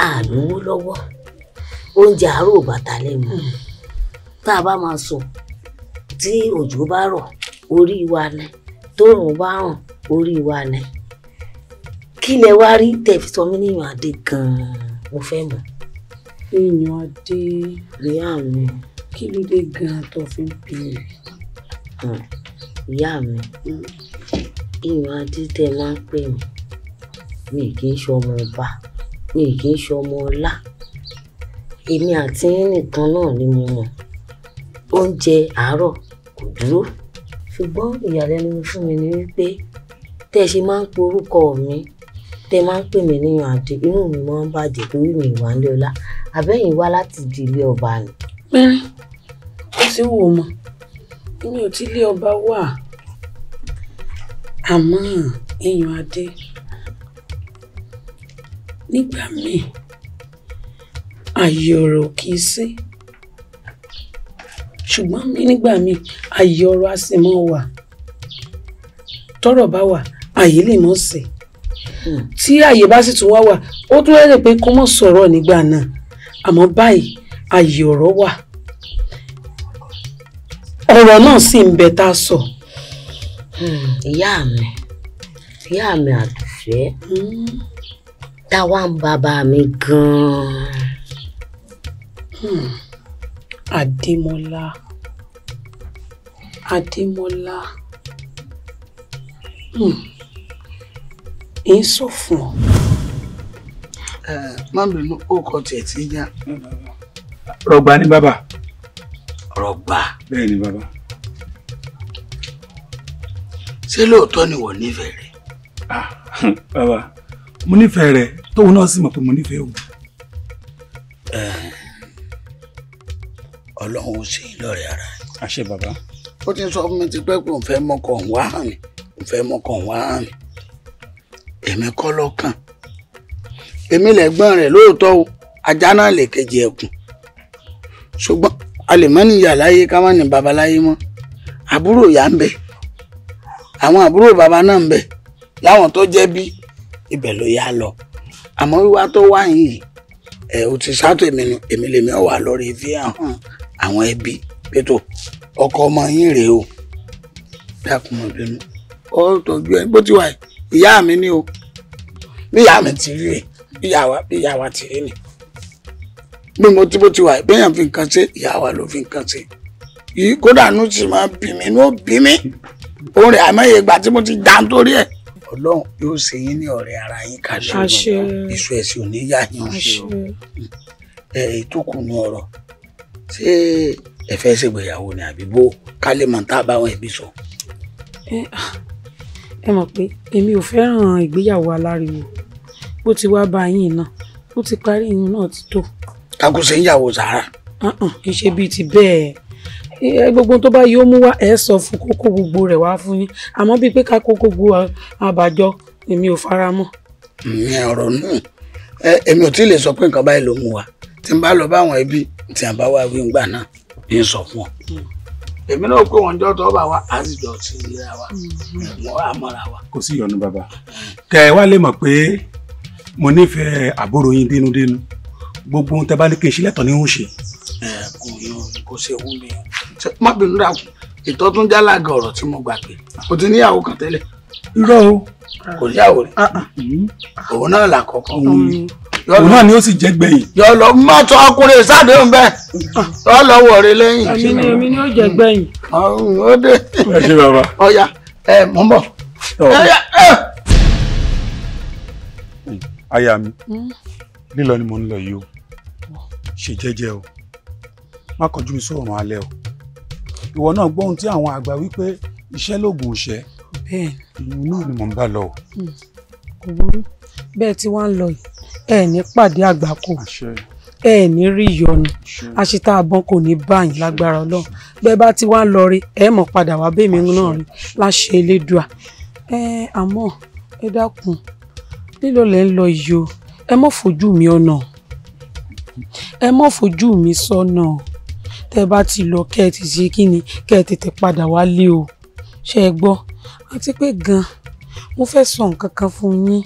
Àlówó lọ́wọ́. Oúnjẹ àárọ̀ bàtà lẹ́nu. Tá a bá máa sùn, tí òjò bá rọ̀, orí wa ni. Tóòrùn bá ràn, orí wa ni. Kí lẹ wá rí tẹ́ fi sọ mí ní Ìyún Adé gan-an? Mo fẹ́ mọ̀. Ìyún Adé. Ìyá mi. Kí ló dé gan-an tó fi ń béèrè? Ìyá mi, Ìyún Adé tẹ́ máa ń pè mí. Mi kì í ṣọmọ ọba, mi kì í ṣọmọ ọlá. Èmi àti yín nìkan náà ni mo mọ̀. Oúnjẹ àárọ̀ kò dúró. Ṣùgbọ́n ìyàlẹ́nu fún mi ni wípé tẹ́ ẹ ṣe máa ń pe orúkọ mi, tẹ́ ẹ máa ń pè mí ní Ìyún Adé, inú mi máa ń bàjẹ́ torí mi ìwà ń lé ọlá. Àbẹ́yìn wá láti ìdílé ọba ni. Pẹ́rín, ó sì wò mọ́, mi ò tí lé ọba wà. Àmọ́ Ìyún Adé, nígbà míì, ààyè ọ̀rọ̀ kì í sí. Ṣùgbọ́n nígbà míì, ààyè ọ̀rọ̀ á sì mọ́ wà. Tọ́rọ̀ bá wà, ààyè lè mọ́ sí. Tí ààyè bá sì tún wá wà, ó tún lè pé kó mọ́ sọ̀rọ̀ nígbà náà. Àmọ́ báyìí, ààyè ọ̀rọ̀ wà. Ọ̀rọ̀ náà sì ń bẹ tá a sọ. Ìyá mi Àdùfẹ́, táwa ń bàbá mi gan-an. Adémọ́lá, Adémọ́lá, Ń sọ fún ọ. Má bínú, ó kọ tiẹ̀ tí ń yá. Rọ̀gbà ni bàbá. Rọ̀gbà. Bẹ́ẹ̀ ni bàbá. Ṣé lóòótọ́ ni wọ́n nífẹ̀ẹ́ rẹ̀? Bàbá, mo nífẹ̀ẹ́ rẹ̀, tóun náà sì mọ̀ pé mo nífẹ̀ẹ́ òun. Ọlọ́run ó ṣe yín lọ́rẹ̀ ara rẹ̀. Àṣẹ bàbá. Ó ti ń sọ fún mi ti pẹ́ pé òun fẹ́ mọ́kọ òun wá hàn mí, òun fẹ́ mọ́kọ òun wá hàn mí. Èmi kọ́ lọ́kàn. Èmi lẹ̀gbọ́n rẹ̀ lóòótọ́ o, ajá náà lè kejì ẹ̀kùn. Ṣùgbọ́n a lè má ní ìyá láyé ká má ní bàbá láyé mọ́. Àbúrò ìyá ń bẹ, àwọn àbúrò bàbá náà ń bẹ, láwọn tó jẹ́ bí ibẹ̀ ló yá lọ. Àmọ́ wíwá tó wá yìí, ẹ̀ o ti sátò èmi nu, èmi lèmi ọ̀ wà lórí fi hàn àwọn ẹbí pẹ̀tọ́ ọkọ ọmọ yín rèé o. Dákun mọ̀ bínú, ó tọ́jú ẹ bó ti wà yìí, ìyá mi ni o, bí ìyá mi ti rí rè, bí ìyá wa ti rí ni. Bí mo ti bó ti wà yìí, béèyàn fi nǹkan ṣe, ìyá wa ló fi nǹkan ṣe. Yìí kódà inú sì máa bí mi, inú ó bí mi. Òun rẹ̀ àìmọye ìgbà tí mo ti dá nítorí ẹ̀. Ọlọ́run yóò ṣe yín ní ọ̀rẹ́ ara yín kalẹ̀. Èso ẹ̀sìn ò ní yá yín o. Ẹ tó kù ní ọ̀rọ̀. Ṣé ẹ fẹ́ ṣègbéyàwó ni àbí bó ká lè mọ̀ tá a bá wọn ẹbí sọ? Ẹ mọ̀ pé èmi ò fẹ́ràn ìgbéyàwó aláriwo. Bó ti wá bá yín náà, bó ti parí yín náà ti tó. Kakú ṣe ń yàwó sàrà. Kì í ṣe bíi ti bẹ́ẹ̀. Gbogbo tó bá yóò mú wá ẹ sọ fún kókó gbogbo rẹ̀ wá fún yín. Àmọ́ bíi pé ká kó gbogbo àbàjọ èmi ò fara mọ́. Ìyẹn ọ̀rọ̀ náà èmi ò tí ì lè sọ pé nǹkan báyìí ló mú wa. Tí n bá lọ bá àwọn ẹbí tí a bá wá wí ńgbà náà ń sọ fún ọ. Èmi náà pé wọn jọ tó bá wa á sì jọ sí ilé wa ẹ̀wọ̀n àmọ́ra wa. Kò sí ìyọnu bàbá. Kẹ ẹ wá lè mọ̀ pé mo nífẹ̀ẹ́ àbúrò yín dénúdénú. Gbogbo ohun tẹ bá ní kí n ṣe lẹ́tọ̀ọ́ ní ń ṣe. Kò yọ kò ṣe wú mi. Má bínú dàkú, ìtọ́ tún jálága ọ̀rọ̀ tí mo gbà pé o ti níyàwó kan tẹ́lẹ̀. Irọ́ o. Kò níyàwó rí. Òun náà là kọ́kọ́. Òun náà ni ó sì jẹ́ gbẹ̀yìn. Yọ lọ má tọ́ ọkùnrin ìsádéhùn bẹ́ẹ̀. Yọ lọ wọ̀re lẹ́yìn. Èmi ni ó jẹ́ gbẹ̀yìn. Ó dé. Ẹ ṣé bàbá. Ọya ẹ mò ń bọ̀. Aya mi, lílọ ni mo ń lọ yìí o. Ṣe jẹ́jẹ́ o. Má kọjú mi sóòrùn alẹ́ o. Ìwọ náà gbọ́ ohun tí àwọn àgbà wípé iṣẹ́ lóògùn ìṣẹ́. Bẹ́ẹ̀. Ìyún náà ni mò ń bá lọ o. Kò burú. Bẹ́ẹ̀ tí wọ́n ń lọ yìí, ẹ ní pàdé àgbákò. Ẹ ní rí ìyọnu. Àṣetá àbọ̀n kò ní bá yín lágbára Ọlọ́run. Bẹ́ẹ̀ bá ti wá ń lọ rí, ẹ mọ̀ padà wá bẹ́ẹ̀ mi náà rí láṣẹ Elédùà. Àmọ́ ẹ dákun, lílọ lẹ́ ń lọ yìí o. Ẹ má fojú mi ọ̀nà. Ẹ má fojú mi sọ́nà. Tẹ́ bá ti lọ kẹ́ ẹ ti ṣe kí ni kẹ́ ẹ tètè padà wálé o. Ṣé ẹ gbọ́? Àti pé gan-an mo fẹ́ sọ nǹkan kan fún yín.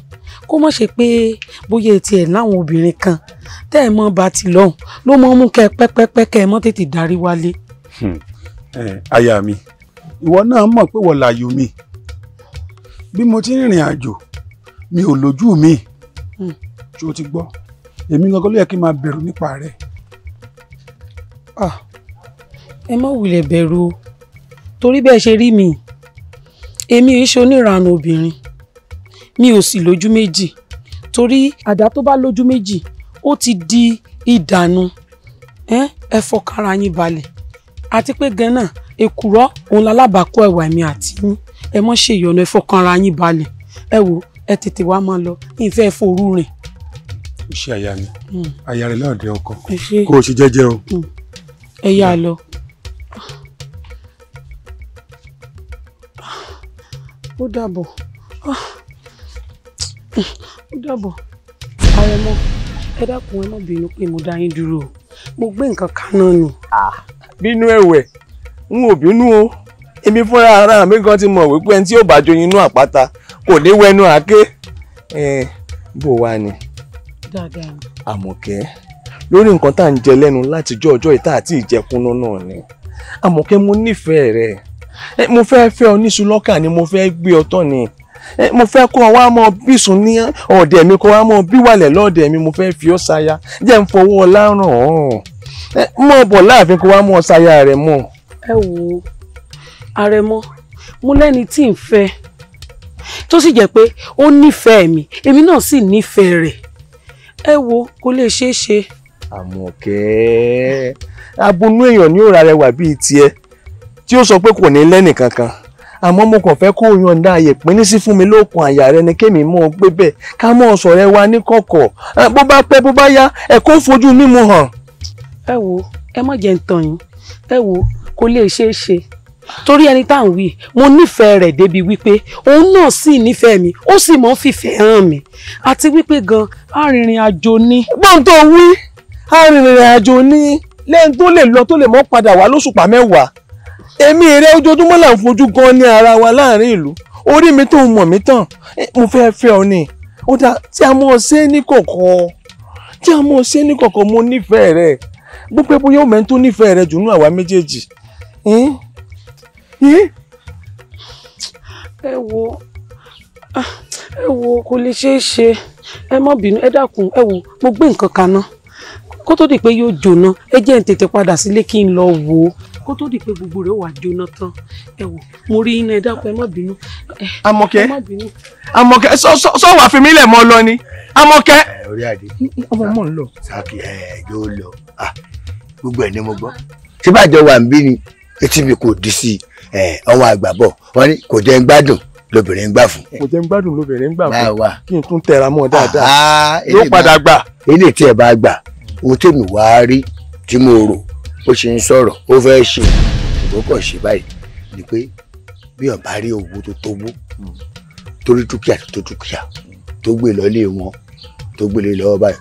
Kó má ṣe pé bóyá etí ẹ̀ láwọn obìnrin kan tẹ́ ẹ mọ́ bá ti lọ́hùn ló mọ́ mú kẹ́ ẹ pẹ́pẹ́pẹ́ kẹ́ ẹ mọ́ tètè darí wálé. Aya mi, ìwọ náà mọ̀ pé wọ́n láyò mi. Bí mo ti rìnrìn àjò mi ò lójú mi. Ṣé o ti gbọ́? Èmi gangan ló yẹ kí n máa bẹ̀rù nípa rẹ̀. Ẹ má wulẹ̀ bẹ̀rù o, torí bẹ́ẹ̀ ṣe rí mi, èmi ò ṣe oníranù obìnrin, mi ò sì lójú méjì, torí àdá tó bá lójú méjì ó ti di ìdànù. Ẹ fọkànra yín balẹ̀. Àti pé gan-an èkùrọ́ òun lalábàákọ́ ẹ̀wà èmi àti yín. Ẹ má ṣe ìyọnu, ẹ fọkànra yín balẹ̀. Ẹ wò, ẹ tètè wá máa lọ, ìfẹ́ forú rìn. Ṣé aya mi, aya rẹ lọ́ọ̀dẹ ọkọ, kó o ṣe jẹ́jẹ́ o. Ẹ yá lọ. Ó dàbọ̀. Ó dàbọ̀. Àrẹ̀mọ, ẹ dákun ẹ má bínú pé mo dá yín dúró o. Mo gbé nǹkan kaná ni. Bínú ẹ̀wẹ̀, n ò bínú o. Èmi fúnra ara mi gan ti mọ̀ wípé ẹni tí yóò bá joyin inú àpáta kò ní wẹnu àáké. Bó wá ni? Dáadáa. Àmọ̀kẹ́, lórí nǹkan tá à ń jẹ lẹ́nu látijọ́ ọjọ́ ìta àti ìjẹkúnná náà ni. Àmọ̀kẹ́, mo nífẹ̀ẹ́ rẹ̀. Mo fẹ́ fẹ́ ọ níṣu lọ́kà ni, mo fẹ́ gbé ọ tán ni. Mo fẹ́ kó ọ wá mọ bísùn ní ọ̀dẹ̀ mi, kó wá mọ bíwàlẹ̀ lọ́ọ̀dẹ̀ mi, mo fẹ́ fi ọ́ ṣaya. Jẹ́ ń fọwọ́ ọlá ràn ọ́. Mọ̀ bọ̀ láàfin kó wá mọ ṣaya rẹ̀ mọ́. Ẹ wo Àrẹ̀mọ, mo lẹ́ni tí ń fẹ́. tó sì jẹ́ pé ó nífẹ̀ẹ́ mi, èmi náà sì nífẹ̀ẹ́ rẹ̀. Ẹ wo, kò lè ṣeé ṣe. Àmọ̀kẹ́, abunú èèyàn ní òrà rẹwà bíi tiẹ̀ tí ó sọ pé kò ní lẹ́nì kankan, àmọ́ mo kàn fẹ́ kó o yọ̀ǹda àyè pín sí fún mi lókun àyà rẹ ni kémi mọ́ ọ gbé bẹ́ẹ̀, ká mọ́ ọ sọ̀rọ̀ ẹ wa ní kọ̀kọ̀. Bó bá pẹ́ bó bá yá, ẹ kó fojú mímu hàn. Ẹ wo, ẹ má jẹ́ ń tàn yín. Ẹ wo, kò lè ṣeé ṣe, torí ẹni tá à ń wí, mo nífẹ̀ẹ́ rẹ̀ débi wípé òun náà sì nífẹ̀ẹ́ mi, ó sì mọ́ fìfẹ́ hàn mi, àti wípé gan arìnrìn àjò ni. Gbọ́n tó wí, arìnrìn àjò ni, lẹ́yìn tó lè lọ tó lè mọ́ padà wá lóṣùpá 10. Èmi rẹ ojoojúmọ́ là ń fojú gan ní ara wa láàrin ìlú. Orí mi tó ń mọ̀ mí tán, mo fẹ́ fẹ́ ọ ni. Ó dá tí a mọ̀ ṣe ní kọ̀kọ̀, tí a mọ̀ ṣe ní kọ̀kọ̀, mo nífẹ̀ẹ́ rẹ̀. Bó pẹ́ bóyá òmẹ́ tó nífẹ̀ẹ́ rẹ̀ jù nínú àwa méjèèjì. Ẹ wo, ẹ wo, kò lè ṣeé ṣe. Ẹ má bínú, ẹ dákun. Ẹ wo, mo gbé nǹkan kaná kó tó di pé yóò jóná. Ẹ jẹ́ n tètè padà sílé kí n lọ wò ó kó tó di pé gbogbo rẹ̀ wà jóná tán. Ẹ wò, mo rí iná. Ẹ dákun, ẹ má bínú. Àmọ̀kẹ́, Àmọ̀kẹ́, sọ wà fi mí lẹ̀ mọ́ lọ ni. Àmọ̀kẹ́. Orí adé. Ọmọ mọ̀ ń lọ. Sáàkì ẹ yóò lọ, gbogbo ẹ̀ ní mo gbọ́. Ṣé bàjọ́ wà ń bí ni etí mi kò di sí ọwọ́ àgbà bọ̀, wọ́n ní kò jẹ́ ń gbádùn lóbìnrin ń gbà fún. Kò jẹ́ ń gbádùn lóbìnrin ń gbà fún. Kí n tún tẹra mọ́ dáadáa. Yóò padà gbà. Ilé tí ẹ bá gbà, ohun tèmi wá rí tí mo rò ó ṣe ń sọ̀rọ̀ ó fẹ́ ṣe ṣùgbọ́n kò ṣe báyìí ni pé bí wọ́n bá rí owó tó tówó, torí dúkìá tó dúkìá tó gbé lọlé wọn, tó gbélé lọ́wọ́ báyìí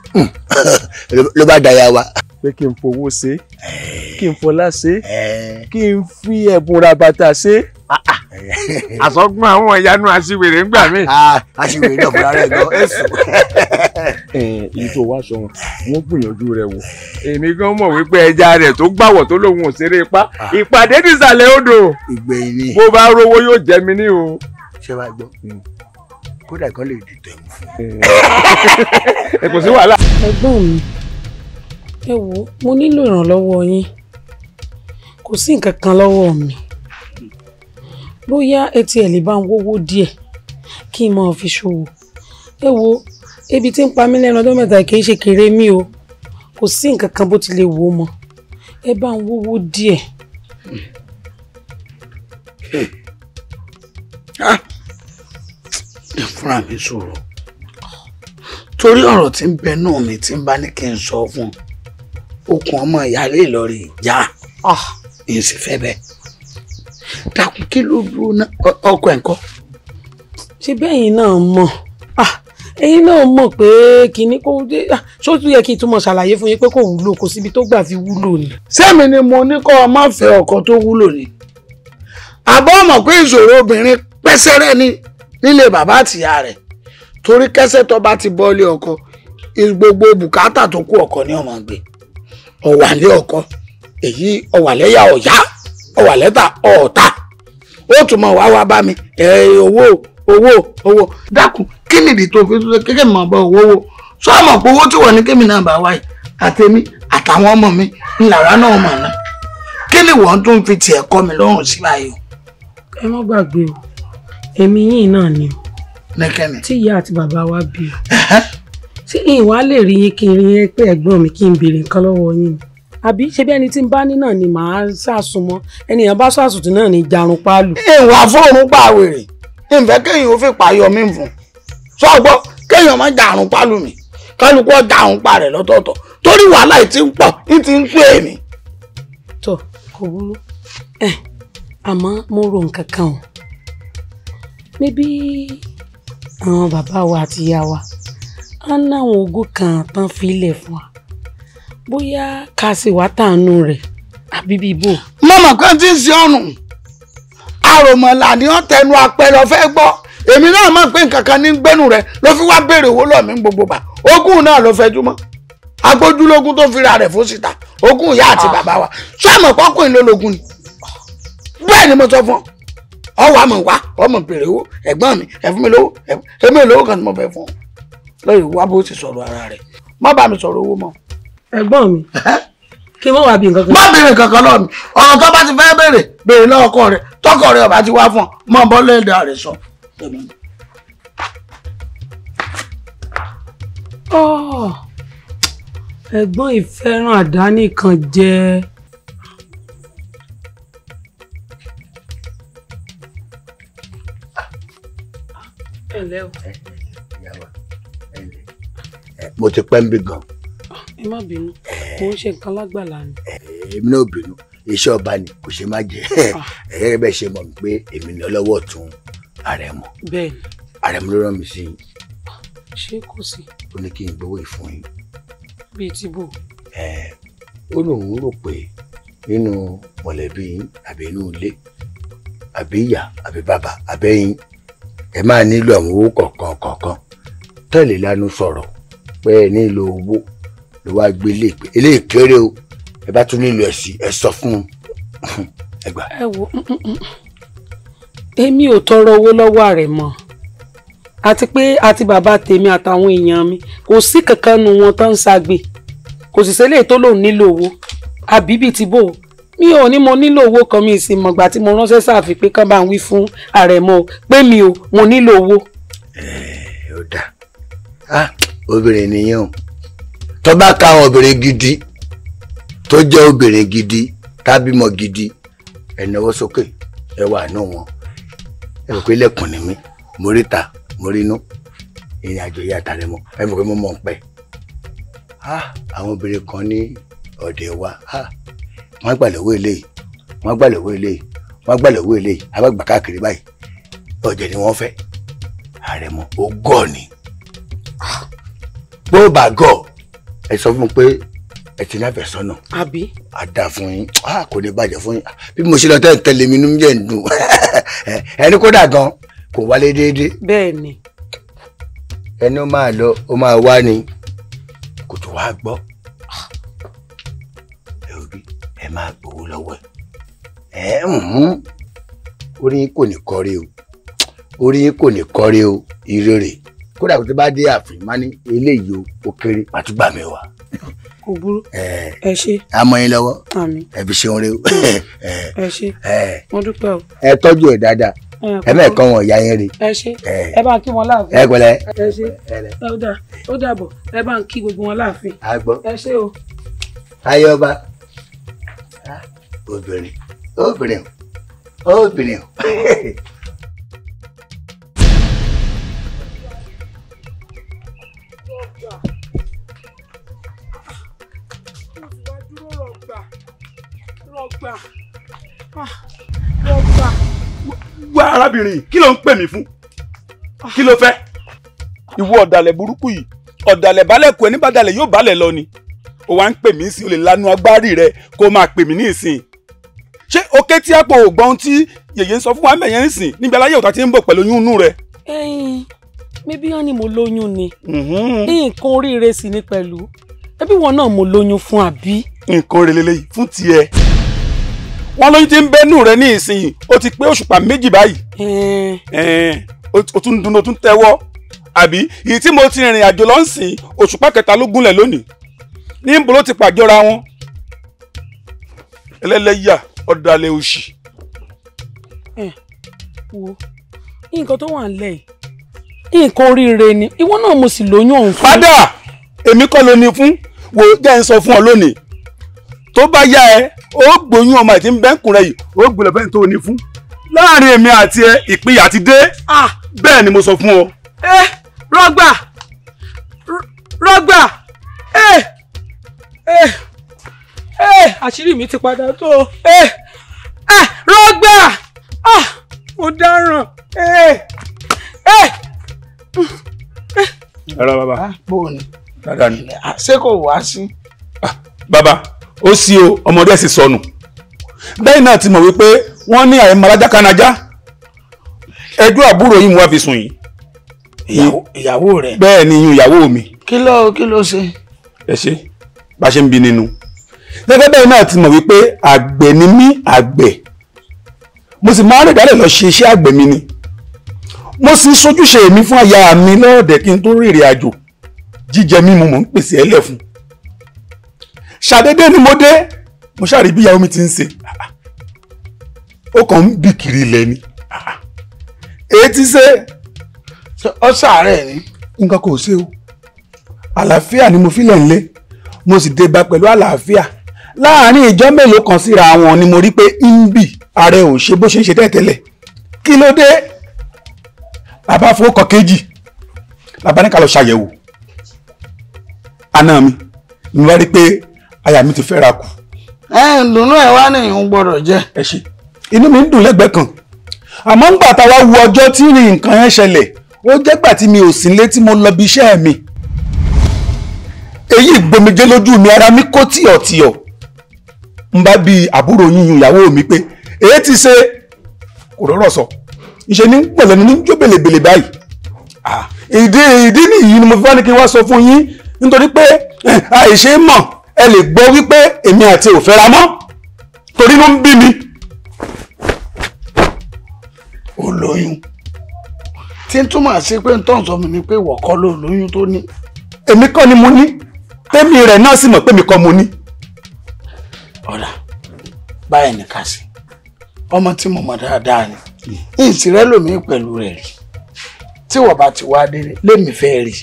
ló bá daya wa. Pé kí n fowó ṣe, kí n fọlá ṣe, kí n fi ẹ̀bùn ra bàtà ṣe. Àsọgbọ́n àwọn ìyanu aṣiwèrè ń gbà mí. Aṣiwèrè náà fúnra rẹ̀ gan èso. Èyí tó wá sọ wọn, wọn gbìyànjú rẹ̀ wò. Èmi gan mọ̀ wípé ẹja rẹ̀ tó gbàwọ̀ tó lòun ò ṣeré ipá. Ìpàdé nísàlẹ̀ odò. Ìgbẹ̀yìn ni. Bó bá rówó yóò jẹ mí ní o. Ṣé wàá gbọ́? Kódà kan lè dìtẹ̀ mú fún un. Ẹ kò sí wàhálà. Ẹ̀gbọ́n mi, ẹ wo, mo nílò ìrànlọ́wọ́ yín. Kò sí nǹkan kan lọ́wọ́ mi. Bóyá ẹ tiẹ̀ lè bá ń wówó díẹ̀ kí n máa fi ṣòwò. Ẹ wo, ebi tí ń pa mí lẹ́nu ọjọ́ mẹ́ta kì í ṣe kéré mi o. Kò sí nǹkan kan bó ti lè wò ó mọ́. Ẹ bá ń wówó díẹ̀. Ẹ fúnra mi sọ̀rọ̀ torí ọ̀rọ̀ tí ń bẹ náà mi tí ń bá ní kí n sọ fún okùn ọmọ ìyáálé Ìlọrin ìjà èyí sì fẹ́ bẹ́ẹ̀. Dákun, kí ló dúró ná ọkọ ẹ̀ ń kọ́. Ṣé bẹ́yìn náà mọ̀, ẹ̀yin náà mọ̀ pé kinní kò dé, ṣó tún yẹ kí n túmọ̀ ṣàlàyé fún yín pé kò wúlò, kò síbi tó gbà fi wúlò ni. Sẹ́mi ni mo ní kọ́ ọ má fẹ́ ọkọ tó wúlò ni. Àbọ̀ mọ̀ pé ìṣòro obìnrin pẹ́sẹ́rẹ́ ni nílé bàbá àtìyá rẹ̀, torí kẹ́sẹ́ tó bá ti bọ́lé ọkọ, gbogbo bùkátà tó kú ọkọ ni ọmọ gbé. Ọ̀wàlé ọkọ èyí, ọ̀wàlẹ́yà ọ̀yá, ọ̀wàlẹ́ta ọ̀ọ̀ta, ó tún mọ̀ wá wá bá mi owó owó owó. Dákun, kí nìdí tó fi tó kékeré mọ̀ bọ́ owó owó? Sọ mọ̀ pé owó tí wọ́n ní kémi náà bá wáyé àtèmi àtàwọn ọmọ mi ńlára náà mọ̀ náà, kí ni wọ́n tún fi tiẹ̀ kọ́ mi lọ́rùn sí báyìí o. Ẹ má gbàgbé o, èmi yìí náà ni o. Nẹ́kẹ́ni. Tí ìyá àti bàbá wa bí o. Ṣé ìwà lè rí yín kí n rí yín pé ẹ̀gbọ́n mi kí n béèrè nǹkan lọ́wọ́ yín ni? Àbí ṣe bí ẹni tí ń bá ní náà ni màá ṣàsùnmọ́, ẹnìyàn bá ṣàsùtì náà ni jarun páàlù. Ìwà fóònù pa wèrè, ìfẹ́ kéèyàn ó fi pààyọ mí fún sọ́gbọ́, kéèyàn má jarun páàlù mi, kálukú jarun pa rẹ̀ lọ́tọ̀ọ̀tọ̀, torí wàhálà yìí ti ń pọ̀, yìí ti ń pè mí. Tó kò burú, àmọ́ mo rò nǹkan kan o. Níbi àwọn bàbá wa àti ìyá wa á náwọn ogún kan tán fi ilẹ̀ fún wa, bóyá ká sì wá tàánú rẹ̀ àbí bíbò. Mọ̀mọ́ kan ti ń ṣe ọ̀nù àròmọ̀là ni wọ́n tẹnu apẹ̀rẹ̀ ọ̀fẹ́ gbọ́. Èmi náà mọ̀ pé nǹkan kan ní gbẹ́nu rẹ̀ ló fi wá béèrè owó lọ́ọ̀ mi gbogbo gbà. Ogún náà ló fẹjú mọ́, agbójúlógún tó fi ra rẹ̀ fún síta, ogún ìyá àti bàbá wa. Ṣé àmọ̀ pọ́kùnrin ló lógún ni? Bẹ́ẹ̀ ni mo sọ fún ọ. Ọwọ́ àmọ̀ wá ọmọ béèrè owó ẹ̀gbọ́n mi, ẹ fún mi lówó, èmi lówó kan tí mo fẹ́ fún ọ. Lórí wá bó ti sọ̀rọ̀ ara rẹ̀, má bá mi sọ̀rọ̀ owó mọ́. Ẹ̀gbọ́n mi, kí n má wá bí nǹkan kan. Má béèrè kankan lọ́ọ̀ mi, ọ̀rọ̀ tó bá ti fẹ́ béèrè béèrè lọ́wọ́ ọkọ rẹ̀, tọkọ rẹ̀ ọba ti wá fún ọ, mọ́ bọ́ lẹ́dàá rẹ̀ sọ. Ẹ̀gbọ́n ìfẹ́ràn àdáni kan jẹ́. Ẹ ǹlẹ́ o. Mo ti pẹ́ ń bí gan. Ẹ má bínú, mo ń ṣe nǹkan lágbàlá ni. Èmi náà bínú, iṣẹ́ ọba ni kò ṣe má jẹ. Gẹ́gẹ́ bẹ́ẹ̀ ṣe mọ̀ mí pé èmi ni ọlọ́wọ́ ọ̀tún Àrẹ̀mọ. Bẹ́ẹ̀ni. Àrẹ̀mọ ló rán mi sí yín. Ṣé kò sí? Ó ní kí n gbowó ìfún yín. Bíi ti bò. Ó lóun rò pé nínú mọ̀lẹ́bí yín àbí inú ilé àbí ìyá àbí bàbá àbẹ́yìn ẹ máa nílò àwọn owó kọ̀ọ̀kan kọ̀ọ̀kan tẹ́lẹ̀ lánú sọ̀rọ̀ pé ẹ nílò owó ló wá gbé ilé ìpè eléyìí kéré o, ẹ bá tún nílò ẹ sí ẹ sọ fún ẹ gbà. Ẹ wo, èmi ò tọrọ owó lọ́wọ́ Àrẹ̀mọ, àti pé àti bàbá tèmi àtàwọn èèyàn mi kò sí kankan nu wọn tó ń ṣagbe, kò sì sẹ́lẹ̀ tó lòun nílò owó àbíbí ti bò. Mi ò ní mo nílò owó kan, mi sì mọ̀gbà tí mo ránṣẹ́ sáàfin pé kán bá ń wí fún Àrẹ̀mọ pé mi ò mo nílò owó. Ẹ ó dáa, obìnrin nìyẹn o. Tó bá ka àwọn obìnrin gidi tó jẹ́ obìnrin gidi tábímọ gidi, ẹ náwó sókè ẹ wà nù wọn. Ẹ mọ̀ pé lẹ́kùn ni mí, mo rí ta mo rí inú ìrìn àjò yìí àtàrẹ̀mọ, ẹ mọ̀ pé mo mọ̀ ń pẹ́. Àwọn obìnrin kan ní ọ̀dẹ̀ wa, wọ́n gbà lọ́wọ́ eléyìí, wọ́n gbà lọ́wọ́ eléyìí, wọ́n gbà lọ́wọ́ eléyìí, abágbà káàkiri báyìí ọ̀jẹ̀ ni wọ́n fẹ́. Àrẹ̀mọ ó gọ̀ ni, bó bá gọ̀ ẹ sọ fún mi pé ẹ ti ní àfẹ́sọ́nà. Àbí? A dà fún yín, kò ní bàjẹ́ fún yín. Bí mo ṣe lọ tẹ́ ń tẹ̀lé mi inú mi jẹ́ ń dùn. Ẹni kódà gan kò wálé déédéé. Bẹ́ẹ̀ni. Ẹni ó máa lọ ó máa wá ni kò tó wá gbọ́. Ẹ ò rí, ẹ máa gbowó lọ́wọ́ ẹ. Orí yín kò ní kọrí o, orí yín kò ní kọrí o, ìrere. Kódà kò tó bá dé ààfin má ní eléyìí o, ó kéré pàtúgbà mi wá. Kò burú, ẹ ṣé. A mọ yín lọ́wọ́. Àmín. Ẹ fi ṣeun rẹ o. Ẹ ṣé, mo dúpẹ́ o. Ẹ tọ́jú ẹ dáadáa, ẹ mẹ́ẹ̀kan wọn ìyá yẹn rè. Ẹ ṣé, ẹ bá ń kí wọn láàfin. Ẹ pẹ̀lẹ́. Ẹ ṣé, ó dàbọ̀, ẹ bá ń kí gbogbo wọn láàfin. A gbọ́. Ẹ ṣé o. Ayọba, obìnrin obìnrin obìnrin. Wá arábìnrin, kí ló ń pè mí fún? Kí ló fẹ́? Ìwọ ọ̀dàlẹ̀ burúkú yìí, ọ̀dàlẹ̀ balẹ̀ kú ẹni bá dalẹ̀ yóò balẹ̀ lọ ni. Ó wá ń pè mí sí, o lè lanu agbárí rẹ kó máa pè mí ní ìsìn. Ṣé o ké tí àpò ògbọ́n tí yèyé ń sọ fún wa mẹ̀yẹ́ ń sìn níbi aláyé òtá ti ń bọ̀ pẹ̀lú oyún inú rẹ? Ẹyin, mébí wọn ni mo lóyún ni. Nǹkan oríire sì ni pẹ̀lú. Ẹbí wọn náà mo lóyún fún àbí? Nǹkan oríire lélẹ́yìí fún tiẹ̀. Wọ́n lóyún ti ń bẹ́nu rẹ ní ìsinyìí, ó ti pé òṣùpá méjì báyìí. O tún dunu, o tún tẹ́wọ́. Àbí èyí tí mo ti rìnrìn àjò lọ ń sìn, òṣùpá kẹta ló gúnlẹ̀ lónìí. Níbo ló ti pàjọra wọn? Ẹlẹ́lẹ́yà ọ̀dàlẹ̀ òṣì. Wo nǹkan tó wà nílẹ̀ yìí, nǹkan oríire ni, ìwọ náà mo sì lóyún ọ̀hún fún. Padà, èmi kọ́ ló ní fún, wo jẹ́ ń sọ fún ọ lónìí. Tó bá yá ẹ, ó gbóyún ọmọ àti bẹ́ńkùn rẹ yìí, ó gbọ́dọ̀ bẹ́ẹ̀ tó ní fún. Láàárín èmi àti ẹ, ìpínyà ti dé. Bẹ́ẹ̀ ni mo sọ fún ọ. Ẹ rọgbà rọgbà, ẹ ẹ ẹ àṣírí mi ti padà tó. Ẹ ẹ rọgbà, mo dáràn. Ẹ ẹ. Ẹ rọ bàbá. Bó o ní? Dáadáa ni. Ṣé kò wá sí? Bàbá, ó sí o, ọmọdé sì sọnù. Bẹ́ẹ̀ náà ti mọ̀ wípé wọ́n ní àìmọ̀lájá kanájá. Ẹjọ́ àbúrò yìí mo wá fi sùn yìí. Ìyàwó rẹ̀. Bẹ́ẹ̀ ni iyùn ìyàwó mi. Kí ló ṣe? Ẹ ṣe, bá ṣe ń bi nínú. Gẹ́gẹ́ bẹ́ẹ̀ náà ti mọ̀ wípé àgbẹ̀ ni mí, àgbẹ̀. Mo sì máa ń rìn dálẹ̀ lọ ṣe iṣẹ́ àgbẹ̀ mi ni. Mo sì sojúṣe mi fún aya mi lọ́ọ̀dẹ̀ kí n tó rìnrìn àjò. Jíjẹ mímu mò ń pèsè ẹlẹ̀ fún. Ṣàdédé ni mo dé, mo ṣàrí bí ìyàwó mi ti ń ṣe. Ó kàn ń bì kiri ilẹ̀ ni. Èyí ti ṣe. Ó ṣàárẹ̀ ni. Nǹkan kò ṣe o. Àlàáfíà ni mo filẹ̀ ńlé, mo sì dé bá pẹ̀lú àlàáfíà. Láàárín ìjọ mélòó kan síra wọn ni mo rí pé ń bì, ààrẹ ò ṣe bó ṣe ń ṣe tẹ́tẹ́lẹ̀. Kí ló dé? Bàbá fowó kan kejì, bàbá ní ká lọ ṣàyẹ̀wò. Àná mi ni wọ́n rí pé aya mi ti fẹ́ra kù. Ẹ ń dùnú ẹ wá ní ìhun gbọ́dọ̀ jẹ. Ẹ ṣe, inú mi ń dùn lẹ́gbẹ̀ẹ́ kan, àmọ́ ńgbà tá a wá wo ọjọ́ tí nǹkan yẹn ṣẹlẹ̀, ó jẹ́ gbà tí mi ò sí nílé tí mo lọ bí iṣẹ́ mi. Èyí gbomijé lójú mi, ara mi kó tìọ̀tìọ̀. N bá bi àbúrò yíyún ìyàwó mi pé èyí ti ṣe, kò rọ́rọ̀ sọ, ìṣe ní gbọ̀lẹ́nu ní jó bèlèbèlè báyìí. Ìdí nìyí ni mo fi wá ní kí n wá sọ fún yín, nítorí pé àìṣe mọ̀ ẹ lè gbọ́ wípé èmi àti ò fẹ́ra mọ́, torí ló ń bí mi. Ó lóyún, tí ń túmọ̀ sí pé ń tọ́ sọ mi ni pé ìwọ kọ́ ló lóyún tó ní. Èmi kọ́ ni mo ní, tẹ́mi rẹ̀ náà sì mọ̀ pé mi kọ́ mo ní. Ọ̀dà báyìí ní ká sí, ọmọ tí mo mọ̀ dáadáa ni, ìsìrẹ́ lòmí pẹ̀lú rẹ̀ rí, tí wọ́n bá ti wá délé lémi fẹ́ rí,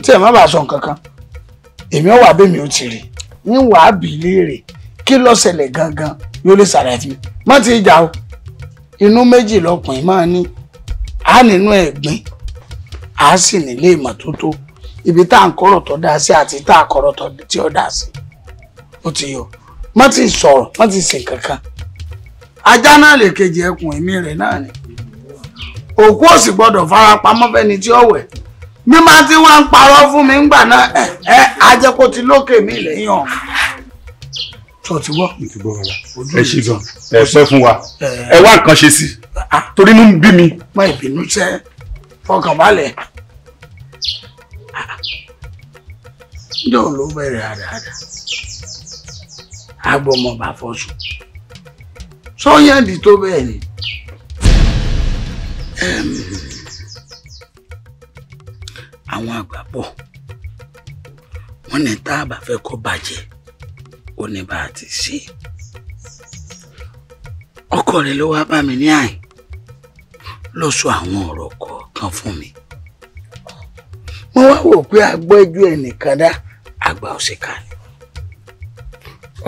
tí ẹ̀ má bàa sọ nǹkan kan, èmi ò wà bẹ́mi ò ti rí, ń wà á bì í léèrè kí ló ṣẹlẹ̀ gangan, yóò lè ṣàlàyé fún mi. Má ti jà o, inú méjì lọkùnrin máa ní, á nínú ẹ̀gbin, á sì nílé ìmọ́tótó, ibi tá à ń kọ́rọ̀ tó dáa sí àti tá à kọ́rọ̀ tó tí ó dáa sí. Ó ti yọ, má ti sọ̀rọ̀, má ti ṣe kankan. Ajá náà lè kejì ẹkùn, èmi rẹ̀ náà ni. Òkú ò sì gbọ́dọ̀ fara pamọ́ fẹ́ni tí ó wẹ̀. Bí máa ti wá ń parọ́ fún mi ńgbà náà, ẹ ajẹ́ kó ti lókè mi lẹ́yìn ọ̀hún. Tó ti gbọ́. Mo ti gbọ́ bàbá. Ẹ ṣe gan, ẹ pẹ́ fún wa, ẹ wá nǹkan ṣe sí, torí inú ń bí mi. Má ìbínú sẹ́, fọkàn balẹ̀. Ǹjọ́ ló bẹ̀rẹ̀ àdáadáa? Agbọmọ bá fọ́sùn. Sọ́yẹ́ǹdì tó bẹ́ẹ̀ ni. Àwọn àgbà bọ̀, wọ́n ní tá a bá fẹ́ kó bàjẹ́, ó ní bá a ti ṣe. Ọkọ rẹ̀ ló wá bá mi ní àyìn, ló sọ àwọn ọ̀rọ̀ kọ̀ọ̀kan fún mi. Mo wá wò pé agbẹ́jọ́ ẹnìkan dá àgbà òṣìkà ni.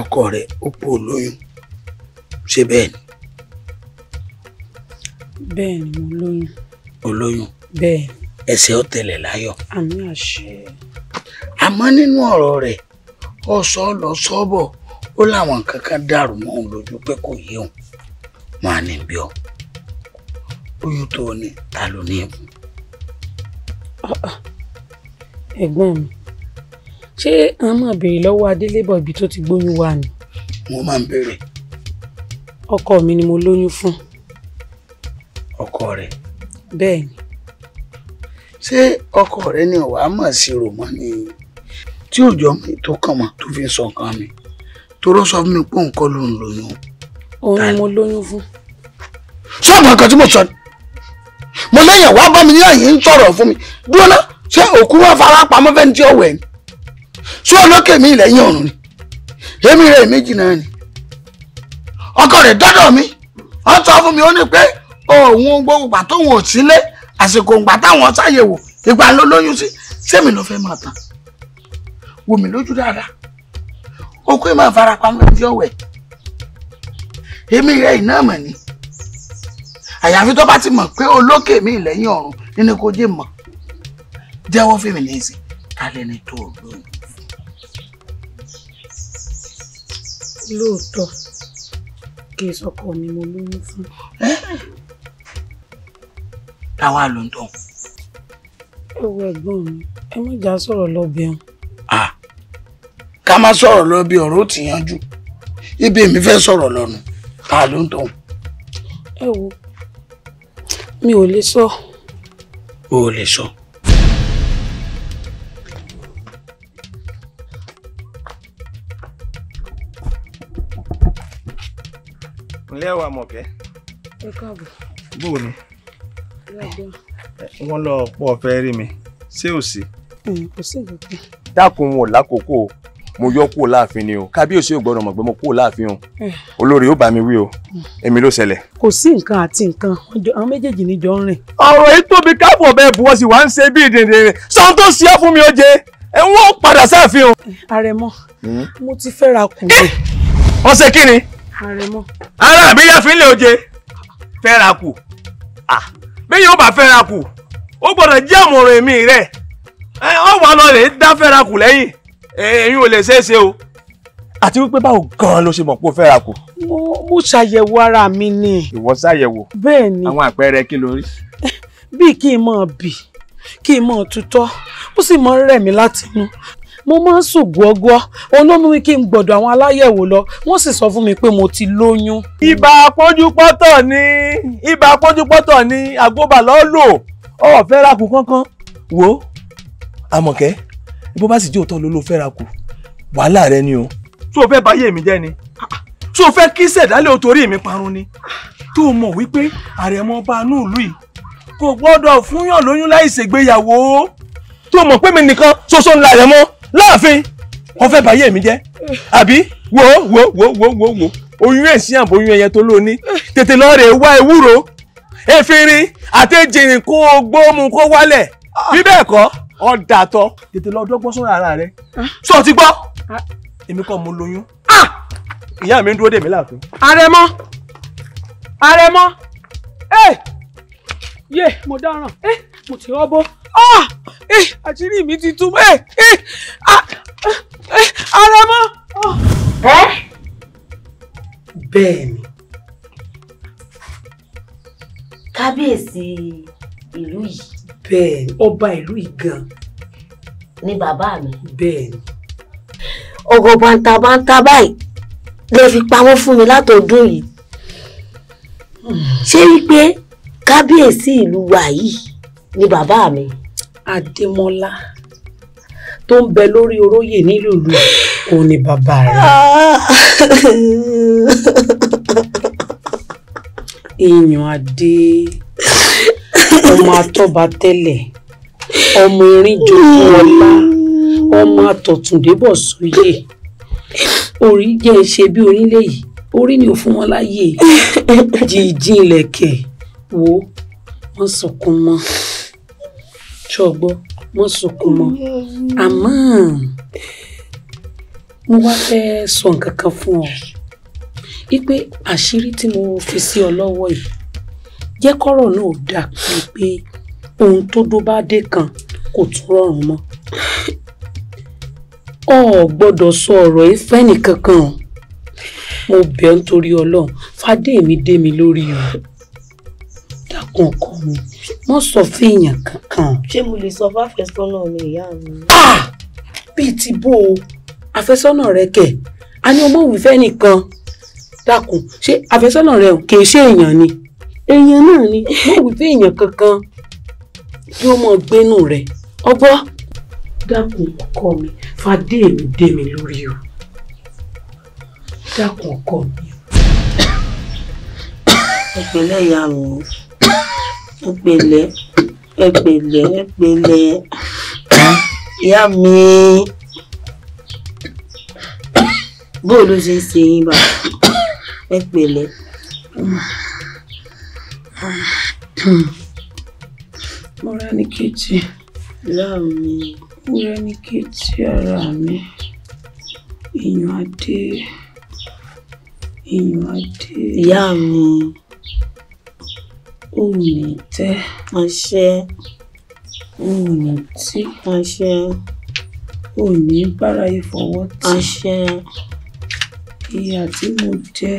Ọkọ rẹ̀ ó pò lóyún, ṣé bẹ́ẹ̀ ni? Bẹ́ẹ̀ ni, mo lóyún. O lóyún? Bẹ́ẹ̀ ni. Ẹsẹ̀ ó tẹ̀lẹ̀ láyọ̀. Àmín àṣẹ. Àmọ́ nínú ọ̀rọ̀ rẹ̀, ó sọ lọ sọ́bọ̀, ó láwọn nǹkan kan dàrú mọ́ òun lójú pé kò yé òun. Wọn á ní bí ọ. Oyún tó o ní, ta ló ní ẹ̀bùn? Ẹ̀gbọ́n mi, ṣé a máa béèrè lọ́wọ́ Adélébọ̀ ibi tó ti gbóyún wá ni? Mo máa ń béèrè. Ọkọ mi ni mo lóyún fún. Ọkọ rẹ̀? Bẹ́ẹ̀ ni. Ṣé ọkọ rẹ̀ ni ọ̀wá mọ̀ sí rò mọ́ ni tí òjò mi tó kàn mọ́ tó fi ń sọ nǹkan mi? Toró sọ fún mi pé òun kọ́ ló ń lóyún. Òun ni mo lóyún fún. Ṣé ọmọ nǹkan tí mo sọ ni? Mo lẹ́yìn wá bá mi ní àyè ń sọ̀rọ̀ fún mi. Dúró ná, ṣé òkú wá fara pamọ́ fẹ́ni tí ó wẹ̀ ni? Ṣé olókè mi lẹ́yìn ọ̀run ni? Èmi rẹ̀ méjì náà ni. Ọkọ rẹ̀ dọ́dọ̀ mi, ó sọ fún mi, ó ní pé òun gbogbo ìgbà tóun ò sílé, àsìkò ìgbà táwọn ṣàyẹ̀wò ìgbà ló lóyún sí, sẹ́mi ló fẹ́ máa tàn. Wò mí lójú dáadáa, òkú ẹ̀ máa fara pamọ́ fẹ́ni tí ó wẹ̀. Èmi rẹ̀ iná mọ̀ ni. Àyàfi tó bá ti mọ̀ pé olókè mi lẹ́yìn ọ̀run nínú kó jẹ́ mọ̀. Jẹ́wọ́ fèmí ní ìsìn, ká lẹ́ni tó lóyún. Lóòótọ́, kì í sọkọ mi mo lóyún fún. Táwa ló ń tọ́. Ẹ wo ẹ̀gbọ́n mi, ẹ má jà sọ̀rọ̀ lọ bẹ̀rùn. Ká má sọ̀rọ̀ lọ bí ọ̀rọ̀ ó ti yanjú. Ibi èmi fẹ́ sọ̀rọ̀ lọ́nu, ta ló ń tọ́. Ẹ wo, mi ò lè sọ. O ò lè sọ. Ǹlẹ́ o Àmọ̀kẹ́. Ẹ káàbọ̀. Bó o ní? Wọ́n lọ pọ̀ fẹ́ rí mi, ṣé ò sí? Kò sí nǹkan kan. Dákun wọn lákòókò, Mo yọ kúrò láàfin ni o. Kábíyèsí ò gbọ́dọ̀ mọ̀ pé mo kúrò láàfin o. Olórí ó bá mi wí o. Èmi ló ṣẹlẹ̀. Kò sí nǹkan àti nǹkan, àwọn méjèèjì níjọ ń rìn. Ọ̀rọ̀ yìí tóbi káfọ̀ bẹ́ẹ̀ buwọ́ sí wá ń ṣe bí ìdìndín. Sọ́n tó ṣe é fún mi ó jẹ. Ẹ wọ́n padà sáàfin o. Àrẹ̀mọ, mo ti fẹ́ra kù. Ó ṣe kí ni? Àrẹ̀mọ. Ara mi yá fi ń lè oje. Fẹ́ra kù. Bí yóò bá fẹ́ra kù, ó gbọ́dọ̀ jẹ́ àmọ̀ràn èmi rẹ̀. Ọ wà lọ lè dá fẹ́ra kù lẹ́yìn. Ẹ̀yin ò lè ṣeé ṣe o. Àti wípé báwo gan-an ló ṣe mọ̀ pé ó fẹ́ra kù? Mo ṣàyẹ̀wò ara mi ni. Ìwọ ṣàyẹ̀wò? Bẹ́ẹ̀ ni. Àwọn àpẹẹrẹ kí ló rí? Bí kí n máa bì, kí n máa tutọ́, ó sì máa ń rẹ̀ mí láti inú. Mo máa ń sùn gbọ́gbọ́, òun ló mú mi kí n gbọ́dọ̀ àwọn aláyẹ̀wò lọ, wọ́n sì sọ fún mi pé mo ti lóyún. Ibà pọ́njúpọ́tọ̀ ni, ibà pọ́njúpọ́tọ̀ ni, àgbóbà lọ́ lò, ọ̀ fẹ́ra kù kankan. Wo, Àmọ̀kẹ́, bó bá sì jẹ́ òótọ́ ló ló fẹ́ra kù, wàhálà rẹ ni o. Tó o fẹ́ báyé mi jẹ́ ni, tó o fẹ́ kí ṣẹ̀dálẹ̀ o torí mi parun ni, tó o mọ̀ wípé àrẹ̀mọ ọba inú ìlú yìí kò gbọ́dọ̀ fúnyàn lóyún láì ṣègbéyàwó. Tó o mọ̀ pé mi nìkan ṣoṣo ńlá rẹ̀ mọ́ láàfin, wọ́n fẹ́ báyé mi jẹ́, àbí wo wo wo wo wo wo oyún ẹ̀sìn àbò oyún ẹyẹ tó lóní, tètè lọ rè wá ewúro, efinrin àtẹ̀jìnrìn kó o gbóòmù kó wálẹ̀, bí bẹ́ẹ̀ kọ́ ọ̀dà tọ́, tètè lọ dọ́gbọ́n sọ́rọ̀ ara rẹ̀. Sọ ti gbọ́, èmi kọ́ mo lóyún, ìyá mi ń dúró dè mí láàfin. Àrẹ̀mọ, Àrẹ̀mọ, yé mo dáràn, mo ti rọ́bọ́. Àṣírí mi ti tú. Àrẹ̀mọ. Bẹ́ẹ̀ ni. Kábíyèsí ìlú yìí. Bẹ́ẹ̀ ni, ọba ìlú yìí gan. Ni bàbá mi. Bẹ́ẹ̀ ni. Ọ̀rọ̀ bàǹtàbàǹtà báyìí lè fi pamọ́ fún mi látọdún yìí. Ṣé wípé kábíyèsí ìlú wa yìí ni bàbá mi? Adémọ́lá tó ń bẹ lórí oróyè nílùú òun ni bàbá rẹ̀. Èèyàn Adé, ọmọ atọ́ba tẹ́lẹ̀, ọmọ erin jogún ọlá, ọmọ àtọ̀túndébọ̀ sóyè. Orí jẹ́ ṣe bí onílé yìí, orí ni ò fún wọn láyè. Jíjí ilẹ̀kẹ̀ wo, wọ́n sunkún mọ́. Ṣọgbọ́, wọ́n sunkún mọ́. Àmọ́ mo wá fẹ́ sọ nǹkan kan fún ọ. Wípé àṣírí tí mo fi sí ọ lọ́wọ́ yìí, jẹ́ kọ́rọ̀ náà dà pé ohun tó dó bá dé kan kò tún rọrùn mọ́. O ò gbọ́dọ̀ sọ ọ̀rọ̀ yìí fẹ́nì kankan o. Mo bẹ̀ ọ́ nítorí Ọlọ́run, fadé mi dé mi lórí o. Dákun ọkọ mi, má sọ fẹ́yàn kankan. Ṣé mo lè sọ fáfẹ́sọ́nà mi ìyá mi? Bíi ti bó o, àfẹ́sọ́nà rẹ kẹ̀, a ní ọmọ òwì fẹ́ nìkan. Dákun, ṣé àfẹ́sọ́nà rẹ kì í ṣe èèyàn ni? Èèyàn náà ni, má wí fẹ́ èèyàn kankan kí ó mọ gbénú rẹ̀. Ọgbọ́, dákun ọkọ mi, fadé mi dé mi lórí o. Dákun ọkọ mi. Ẹ pẹ̀lẹ́ ìyá mi, ẹ pẹ̀lẹ́, ẹ pẹ̀lẹ́, ẹ pẹ̀lẹ́ ìyá mi. Bó ló ṣe ń ṣe yín bá? Ẹ pẹ̀lẹ́. Mọ́rẹ́níkejì ìyá mi. Mọ́rẹ́níkejì ara mi. Èèyàn Adé, èèyàn Adé. Ìyá mi. Ò ní tẹ́. Àṣẹ. Ò ní tí. Àṣẹ. Ò ní báráyé fọwọ́ tì. Àṣẹ. Ìyà tí mo jẹ,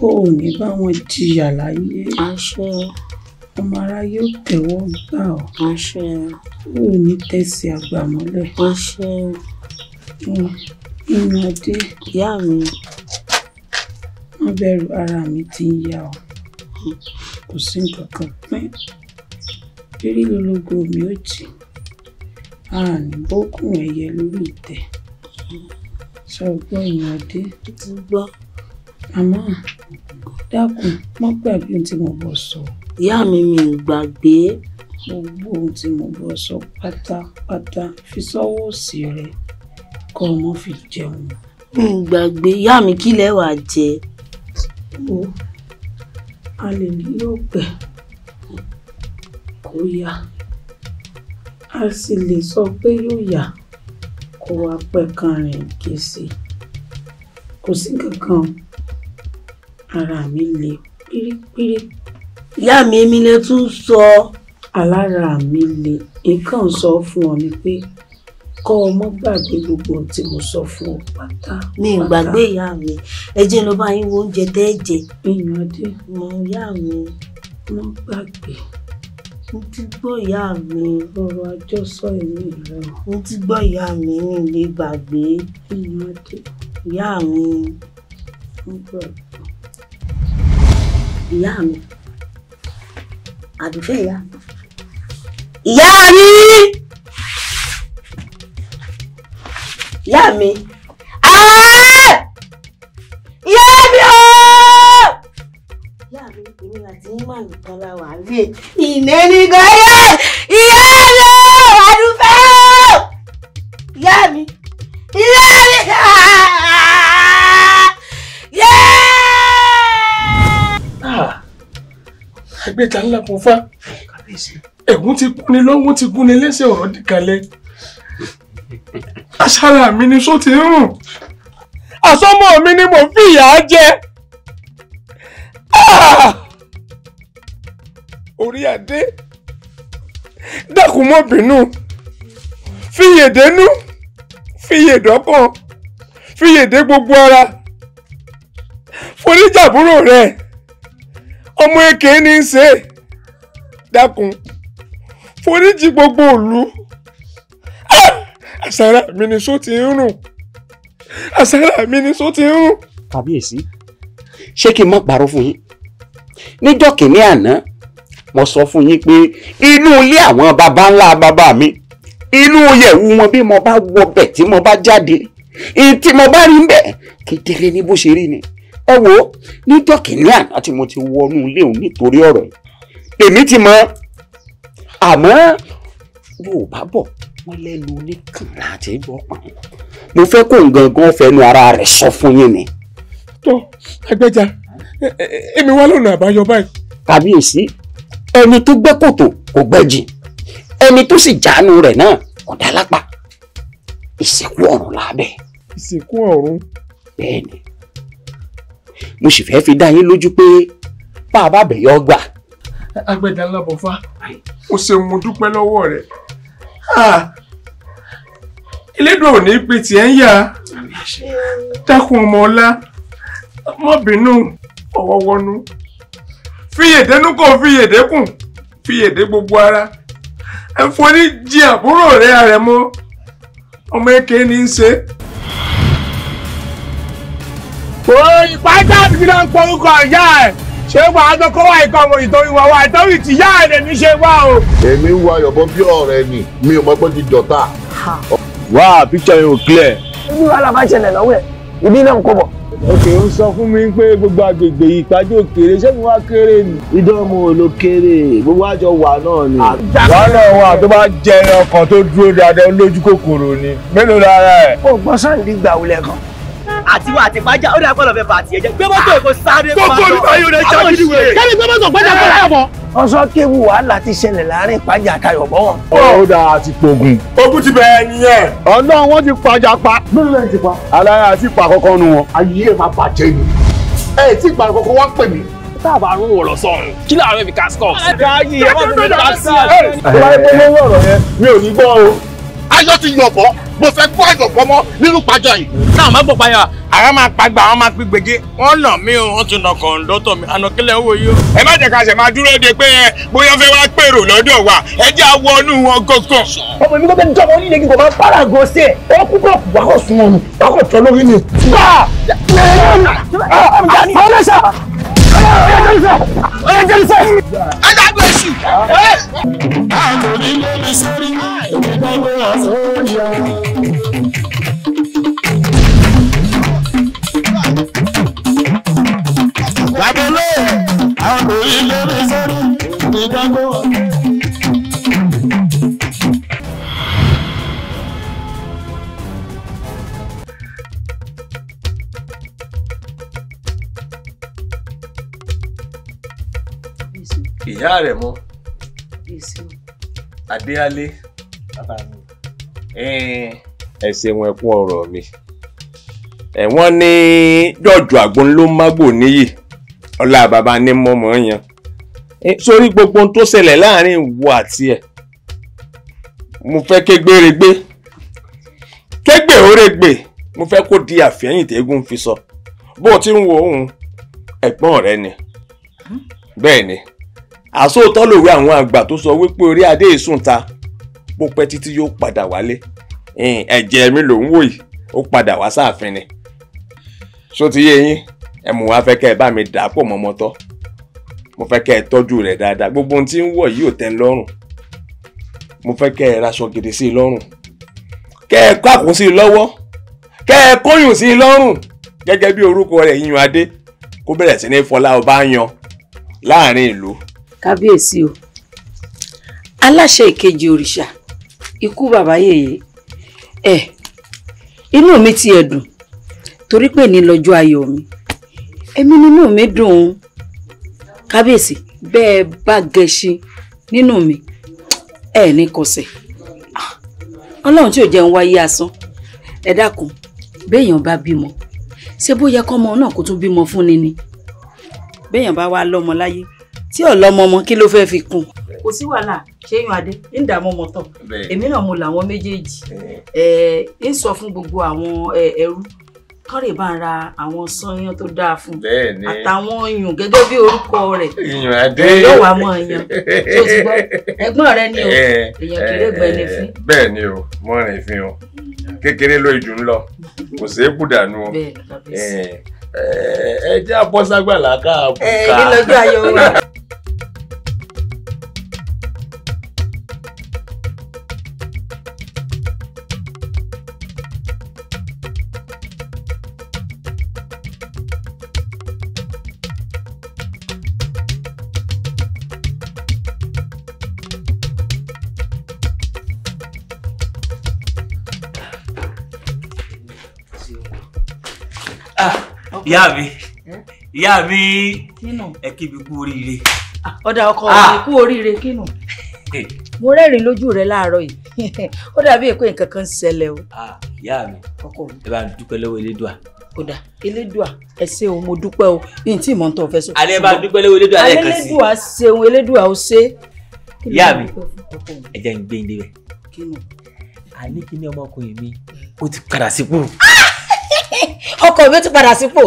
ò ní bá wọn jìyà láyé. Àṣẹ. Ọmọ aráyé ò tẹ́wọ́ gbà ọ́. Àṣẹ. Ò ní tẹ̀sí àgbà mọ́lẹ̀. Àṣẹ. Ìyàn Adé. Ìyá mi. Má bẹ̀rù, ara mi ti ń yá ọ. Kò sí nǹkan kan pín. Rírí lológo mi ò jì. A ní bókùn ẹyẹ lórí ìtẹ́. Ṣé o gbọ́ Ìyàn Adé? Ti gbọ́. Àmọ́ dákun, má gbàgbé ohun tí mo bọ̀ sọ. Ìyá mi, mi ò gbàgbé. Gbogbo ohun tí mo bọ̀ sọ pátápátá fi sọ́wọ́ òsì rẹ. kó Kọ́ ọmọ fi jẹun. Mi gbàgbé ìyá mi, kí lẹ wàá jẹ? Wo, a lè ní yóò pẹ́ kó yá, a sì lè sọ pé yóò yá kó wá pẹ́ kan rìn kése. Kò sí kankan, ara mi le pírípírí. Ìyá mi, èmi lè tún sọ. Alára mi le, nǹkan sọ fún ọ ni pé kọ́ ọmọ gbàgbé gbogbo ohun tí mo sọ fún ọ pátá. Mi ì gbàgbé ìyá mi, ẹ jẹ́ lọ bá yín wo oúnjẹ tẹ́ ẹ jẹ. Ìyànjú mọ ìyá mi. Mo gbàgbé. Mo ti gbọ́ ìyá mi. Ọ̀rọ̀ àjọsọ èmi rẹ o. Mo ti gbọ́ ìyá mi, mi ì lè gbàgbé. Ìyànjú. Ìyá mi. Mo gbàgbé. Ìyá mi. Àdùfẹ́ ìyá mi. Ìyá mi. Ìyá mi. Ìyá mi ooo! Ìyá mi, èmi àti yín mà nìkan la wà lé. Ìnẹ́ni gan yé! Ìyá mi ooo! Àdùfẹ́ ooo! Ìyá mi! Ìyá mi! Àgbẹ̀ta ńlá kò fá. Ẹ̀gún ti gúnni lọ́wọ́, ti gúnni lẹ́sẹ̀, ọ̀rọ̀ dìkalẹ̀. Aṣára mi ni só ti ń rùn. Àsọmọ mi ni mò ń fi ìyà jẹ. Orí adé, dákun mọ́ bínú, fiyèdénú, fiyèdọ́kàn, fiyèdé gbogbo ara. Foríjàbúrò rẹ̀, ọmọ èké ní í ṣe. Dákun, foríjì gbogbo ìlú. Àṣàrà mi ni só ti ń rùn. Àṣàrà mi ni só ti ń rùn. Kábíyèsí, ṣé kí n má parọ́ fún yín? Níjọ́ kìíní àná, mo sọ fún yín pé inú ilé àwọn baba ńlá bàbá mi, inú yẹ̀wù wọn, bí mo bá wọbẹ̀ tí mo bá jáde, èyí tí mo bá rí ń bẹ̀ kedere ní bó ṣe rí ni. Ẹ wo, níjọ́ kìíní àná tí mo ti wọnú ilé òun nítorí ọ̀rọ̀ yìí, èmi ti mọ̀. Àmọ́ Yorùbá bọ̀, wọ́n lẹ́nu oníkànlá àti ìgbọ́pọ̀n. Mo fẹ́ kó gangan fẹnu ara rẹ̀ sọ fún yín ni. Tó Agbẹ́jà, èmi wá lọ́nà àbáyọ báyìí. Kábíyèsí, ẹni tó gbẹ́ kòtò kò gbẹ́ jìn, ẹni tó sì jánu rẹ̀ náà kò dá lápá. Ìsìnkú ọ̀run lábẹ́. Ìsìnkú ọ̀run. Bẹ́ẹ̀ni, mo sì fẹ́ fi dá yín lójú pé bá a bá bẹ̀ yọ gbà. Agbẹ́jà ńlá bọ̀fá, o ṣeun, mo dúpẹ́ lọ́wọ́ rẹ̀. Elédùn ò ní pe tiẹ̀ ń yà. Dákun ọmọ ọlá, má bínú, ọwọ́ wọnú. Fiyèdénú kò fiyèdékùn, fiyèdé gbogbo ara. Ẹ forí jì àbúrò rẹ̀ Àrẹ̀mọ, ọmọ èké ní í ṣe. O ìpájà mi náà ń porúkọ ìyá ẹ̀. Ṣé wàá tó kó wá ikọ̀ ọmọ ìtorí wà wá ìtorí tí ìyá ẹ̀ lèmi ṣe wá o. Èmi ń wo Ayọ̀bọ bí ọ̀rẹ́ ni, mi ò mọ̀ pé ti dọ̀tá. Wá picture yẹn ò clear. Ibi wàhálà bá ṣẹlẹ̀ lọ́wọ́ ẹ̀, ibi náà ń kó bọ̀. Òkè ń sọ fún mi pé gbogbo agbègbè ìpàdé òkèrè, ṣé mi wá kéré ni? Ìdánwò ló kéré, gbogbo àjọ wà náà ni. Wàhálà wà tó bá jẹ ọkàn tó dúró dáadáa, lójú kòkòrò ni. Mélòó lára ẹ̀? Ó gbọ́ sáǹdì gbà wulẹ̀ kan. Àtiwá àti pàjá ó dà pọ̀ lọ́fẹ̀ẹ́ bàtì ẹ̀jẹ̀ gbé mọ́tò èkó sáré pa. Gbogbo olùkọ́ yóò lè ṣá gidi wèrè. Kẹ́mi gbé mọ́tò gbẹ́jà kọ́ láyọ̀ bọ̀. Wọ́n sọ kéwu wàhálà ti ṣẹlẹ̀ láàrin ìpàjà àtayọ̀ bọ́ wọn. Ó dáa, àti pogun. Ogun ti bẹ̀rẹ̀ nìyẹn. Ọlọ́run, wọ́n ti pàjà pa. Mílíọ̀nù ti pa. Alára àti ìpa kọ́kọ́ nu wọn. Ayé ẹ̀ máa bàjẹ́ ni. Ẹ tí ìpa kọ́kọ́ wá pè mí. Tá a bá rún wọ̀ lọ sọ̀run, kí làwọn fẹ́ fi cascos. Káyì ẹ má fi taxi. Tó bá yẹ pé lórí ọ̀rọ̀ yẹn, mi ò ní gbọ́ o. Ayọ̀ ti yọ̀bọ̀, mo fẹ́ gbọ́ àyọ̀bọ̀ mọ́ nínú pàjọ yìí. Náà má bọ̀ payà, àrá máa pagbà, àwọn máa pín gbèjé. Wọ́n nà mí o, wọ́n tún nà kọ̀ǹdọ́tọ̀ mi, ànàkílẹ̀ owó yìí o. Ẹ má jẹ́ ká ṣe máa dúró de pé bóyá fẹ́ wá pèrò lọ́dọ̀ wa, ẹ jẹ́ àwọnú wọn gangan. Ọmọ mi kò fẹ́ jọmọ onílé kí n kò máa pàrọ̀ àgọ́ sí ẹ̀. Ó kú kọ̀ wá kọ̀ sún ọ̀nù, wá kọ̀ tọ́ lórí ni. Gbà! Ìyá rẹ̀ mọ́ Adéálé, ẹ ṣeun, ẹ kú ọ̀rọ̀ mi. Wọ́n ní jọ̀jọ̀ àgbọn ló mágbò níyì, ọlá bàbá ní mọ́mọ́ yan. Sórí gbogbo ohun tó ṣẹlẹ̀ láàrin ìwọ àti ẹ̀, mo fẹ́ kégbéregbé kégbè órégbè, mo fẹ́ kó di àfẹ́yìn tẹ́gùn fi sọ. Bó o ti ń wo òun, ẹ̀gbọ́n rẹ ni. Bẹ́ẹ̀ ni, àsóòtọ́ lòwe àwọn àgbà tó sọ wípé orí adé ìsúnta bó pẹ́ títí yóò padà wálé. Ẹ̀jẹ̀ mi ló ń wò yìí, ó padà wá sáàfin ni. Ṣó ti yé yín? Ẹ mú wá fẹ́ kẹ́ ẹ bá mi dà pọ̀ mọ́mọ́tọ́. Mo fẹ́ kẹ́ ẹ tọ́jú rẹ̀ dáadáa. Gbogbo ohun tí ń wọ̀ yìí ò tẹ́ ń lọ́rùn. Mo fẹ́ kẹ́ ẹ raṣọ gidi sí i lọ́rùn, kẹ́ ẹ kó àkún sí i lọ́wọ́, kẹ́ ẹ kóyùn sí i lọ́rùn gẹ́gẹ́ bí orúkọ rẹ̀ Yíyan Adé, kó bẹ̀rẹ̀ sí ní fọlá ọba yan láàrin ìlú. Kábíyèsí o, aláṣẹ ìkejì òrìṣà, ikú bàbá yèyé, ẹ inú mi ti ẹ̀ dùn torí pé ní lọ́jọ́ ayọ̀ mi, èmi nínú mi dùn ún. Kábíyèsí, bẹ́ẹ̀ bá gẹṣin nínú mi, ẹ ní kọsẹ̀. Ọlọ́run tí ò jẹun wáyé asán. Ẹ dákun, béèyàn bá bímọ, ṣé bó yẹ kọ́mọ náà kó tún bímọ fún ni ni? Béèyàn bá wá lọ́mọ láyé tí ò lọ́mọ ọmọ, kí ló fẹ́ẹ́ fi kún? Kò sí wàhálà, ṣéyún adé ń dààmú ọmọ tán. Èmi náà mo làwọn méjèèjì. Ẹ ń sọ fún gbogbo àwọn ẹrú kán lè bá ń ra àwọn sanyán tó dáa fún àtàwọn iyùn gẹ́gẹ́ bí orúkọ rẹ̀. Iyùn Adé yóò wá mọ ìyàn tó ti gbọ́. Ẹ̀gbọ́n rẹ ni o, èèyàn kéré gbẹni fín. Bẹ́ẹ̀ ni o, mọ rìn fín o, kékeré ló ìjù ń lọ, kò sí kú dànù o. Ẹ jẹ́ àbọ̀ságbàlá káàbù ká. Ẹ ní lọ́jọ́ ayọ̀ wa. Ìyá mi, ẹ kí mi kú oríire. Ọ̀dà ọkọ mi kú oríire kínú. Mo rẹ́rìn lójú rẹ láàárọ̀ yìí, ó dàbí èkó nǹkan kan ń ṣẹlẹ̀ o. Ìyá mi, ẹ bá ń dúpẹ́ lọ́wọ́ Elédùà. Ọ̀dà Elédùà, ẹ ṣé o, mo dúpẹ́ o, ní tí ìmọ̀ ń tọ́ fẹ́ sọ. Alẹ́ bá ń dúpẹ́ lọ́wọ́ Elédùà lẹ́ẹ̀kan sí. Elédùà ṣeun, Elédùà ó ṣe. Ìyá mi, ẹ jẹ́ ń gbé yín débẹ̀. Àní kí ni ọmọkùnrin mi, ó ti padà sípò. Ọkọ mi ti padà sípò.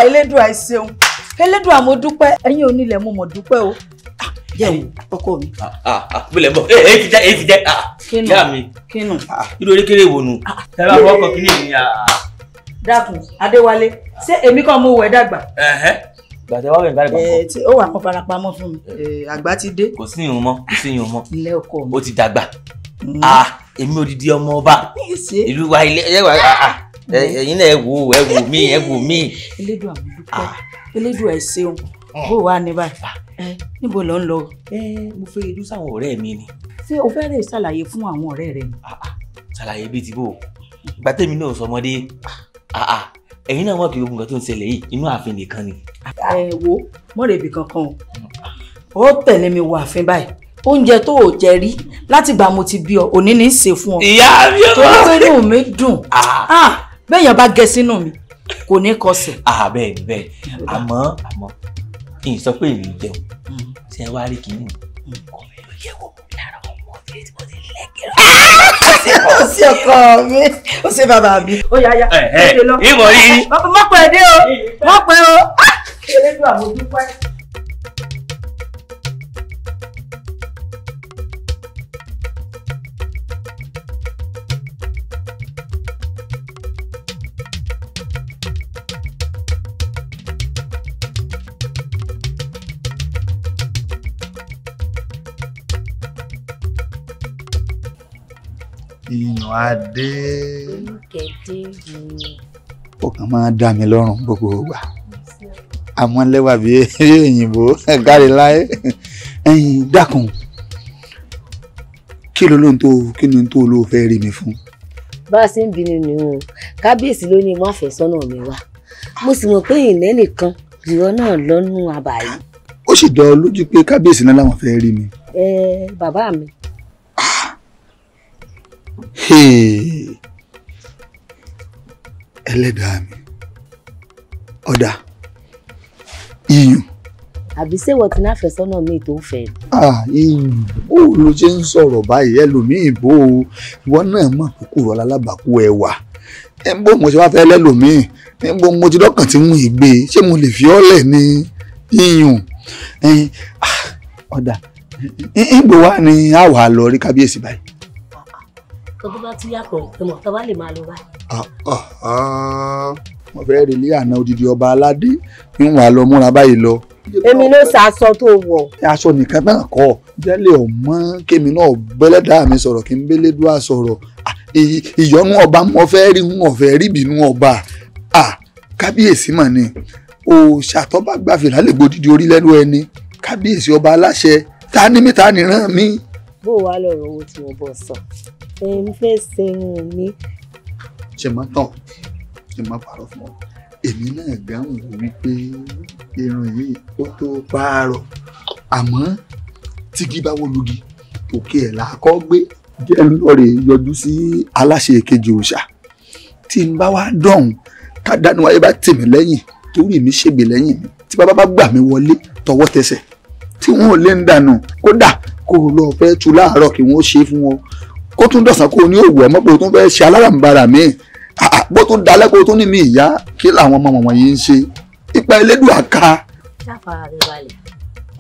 Elédùà ẹ ṣeun, Elédùà mo dúpẹ́, ẹ̀yin onílẹ̀ mo mọ̀ dúpẹ́ o. Jẹun ọkọ mi. Bílẹ̀ bọ̀, ẹ ti jẹ, ẹ ti jẹ. Ìyá mi, kínú. Irú erékeré wo nu? Ẹ bá fọwọ́ kan kíní mi. Dákun, Adéwálé, ṣé èmi kàn mo wẹ̀ dàgbà? Gbàtẹ́ wá wẹ̀ nígbà kan. Tí ó wà kó farapamọ́ fún mi, àgbà ti dé. Kò sí ìhun mọ́, kò sí ìhun mọ́. Ilé ọkọ mi. Ó ti dàgbà. Èmi odidi ọmọ ọba. Ìlú wa ilé ẹ wà ẹ̀yin náà ẹ wò ẹ wò mí ẹ wò mí. Elédùà mo dúpẹ́, Elédùà ẹ ṣeun, bó wà ní báyìí, níbo ló ń lọ? Mo fẹ́ yẹjú sáwọn ọ̀rẹ́ mi ni. Ṣé o fẹ́ rè ṣàlàyé fún àwọn ọ̀rẹ́ rẹ ni? Ṣàlàyé bíi ti bò, ìgbà tèmi náà sọmọdé, ẹ̀yin náà wọ́n kì í gbogbo nǹkan tó ń ṣẹlẹ̀ yìí, inú ààfin nìkan ni. Ẹ wo, mọ̀rẹ̀ ibì kankan o, ó tẹ̀lé mi wọ ààfin báyìí. Oúnjẹ tó o jẹ rí láti ìgbà mo ti bí ọ, òní ní í ṣe fún ọ. Ìyá mi ò. Torí pé inú mi dùn. Béèyàn bá gẹ sínú mi kò ní kọsẹ̀. Bẹ́ẹ̀ ni bẹ́ẹ̀, àmọ́ kí n sọ pé èmi jẹun tí ẹ wá rí kí n kọ mi ló yẹ wò lára ọmọ mi tí mo ti lẹ́kẹ̀rọ. Ó sì ọkọ mi, ó sì bàbá mi. Ó yá yá, ó lọ. Ìmọ̀ rí. Má pẹ́ dé o, má pẹ́ o. Elédùà mo dúpẹ́. Iyùn Adé, ó kàn máa dá mi lọ́rùn gbogbo ìgbà, àmọ́ lẹ́wà bí òyìnbó kárí láyé. Ẹ̀yin dákun, kí ló lóhun tó kí ni tó ló fẹ́ rí mi fún? Bá a ṣe ń bínú ni o, kábíyèsí ló ní má fẹ́ sọ́nà mi wá, mo sì mọ̀ pé ìlẹ́ nìkan ìwọ náà lọ́nù àbàyí. Ó sì dán ọ lójú pé kábíyèsí náà làwọn fẹ́ rí mi. Ẹ bàbá mi. Ẹlẹ́dàá mi, ọ̀dà iyùn. Àbí ṣé wọ́n ti náfẹ̀sọ́nà mi tó ń fẹ́? Iyùn, ó ló ṣe ń sọ̀rọ̀ báyìí, ẹlòmíì bó o, ìwọ náà mọ̀ pé kúrò alábàákú ẹwà. Ẹ ń bó mo ṣe wá fẹ́ lẹ́lòmíì, ẹ ń bó mo ti dọ́kàn tí ń gbé, ṣé mo lè fi ọ́ lẹ̀ ní iyùn? Ọ̀dà, ìgbò wa ni a wà lọ rí kábíyèsí báyìí. Tó bá tún yàtọ̀ ìmọ̀ tó bá lè máa lọ báyìí. Mo fẹ́ rí ilé àná odidi ọba aládé ń wà lọ múra báyìí lọ. Èmi ló ṣàṣọ tó wọ̀. Aṣọ nìkan náà kọ́, jẹ́lẹ̀ ọmọ kémi náà bẹ́lẹ́dàá mi sọ̀rọ̀ kí n bẹ́lẹ́dùá sọ̀rọ̀. Ìyọnu ọba mo fẹ́ rí ń ọ̀fẹ́ rí ìbínú ọba. Kábíyèsí mà ni òòṣà tó bá gbàfẹ́ lálẹ́ gbòdìdí orí lẹ́nu ẹni. Kábíyèsí ọba aláṣẹ, ta ni mí ta ni rán mi. Bó o wá lọ̀rọ̀ owó tí mo bọ̀ sọ, ẹ ń fẹ́ ṣerun mi. Ṣe máa tán, ṣe máa parọ́ fún ọ. Èmi náà gáhùn wò wípé irun yìí ó tó pààrọ̀, àmọ́ tígi bá wó lugi òkè ẹ̀ làákọ́ gbé. Jẹ́ ń lọ rè yọjú sí aláṣẹ èkejì òòṣà. Tí n bá wá dọ̀hún, ká dánú ayé bá tì mí lẹ́yìn, torí mi ṣègbè lẹ́yìn mi. Tí bàbá bá gbà mí wọlé tọwọ́ tẹsẹ̀, tí wọn ò lè ń dànù, kódà kó o lọ fẹ́ tu láàárọ̀ kí wọ́n ṣe fún wọn. Kó tún dọ̀sán kó o ní òwò ọmọ pé o tún fẹ́ ṣe alárànbarà mi. Bó tún dalẹ́ kó o tún ní mi ìyá, kí làwọn ọmọ wọ̀nyí ń ṣe? Ipa Elédùà ká. Ṣáfara rẹ balẹ̀.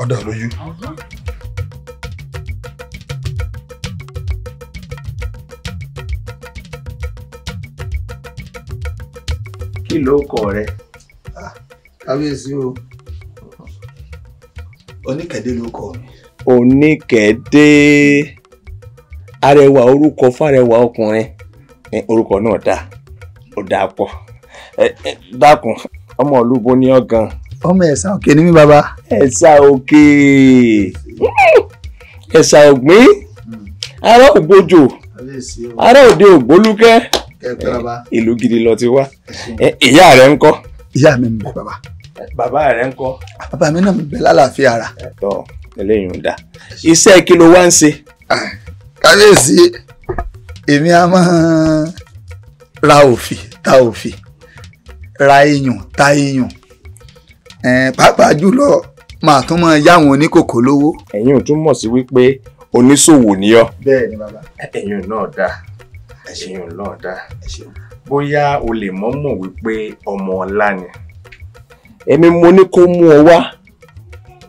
Ọ̀dà lójú. Kí ló kọ rẹ? Kábíyèsí o, Oníkẹ̀dé ló kọ mi. Oníkẹ̀dé, arẹwà orúkọ fárẹwà ọkùnrin, orúkọ náà dáa, ó dáa pọ̀. Dákun, ọmọ ìlú bo ni ọ́ gan? Ọmọ Ẹ̀sà Òkè ni mí bàbá. Ẹ̀sà Òkè, Ẹ̀sà Ògbín, ará Ògbójò, ará òde Ògbólúkẹ́, ìlú gidi lọ ti wá. Ìyá rẹ ńkọ́? Ìyá mi ń bẹ bàbá. Bàbá rẹ ńkọ́? Bàbá mi náà ń bẹ lálàáfíà ara. Tọ́ eléyìí ń dà. Iṣẹ́ kí ló wá ń ṣe? Kábíyèsí, èmi a máa ra òfì ta òfì, ra iyùn ta iyùn, pàápàá jùlọ màá tún máa yá àwọn oníkòkò lówó. Ẹ̀yin ò tún mọ̀ sí wípé oníṣòwò ni ọ́. Bẹ́ẹ̀ ni bàbá. Ẹ̀yin náà dáa, ẹ̀yin náà dáa. Bóyá o lè mọ̀mọ̀ wípé ọmọ ọlá ni. Èmi mo ní kó mú ọ wá,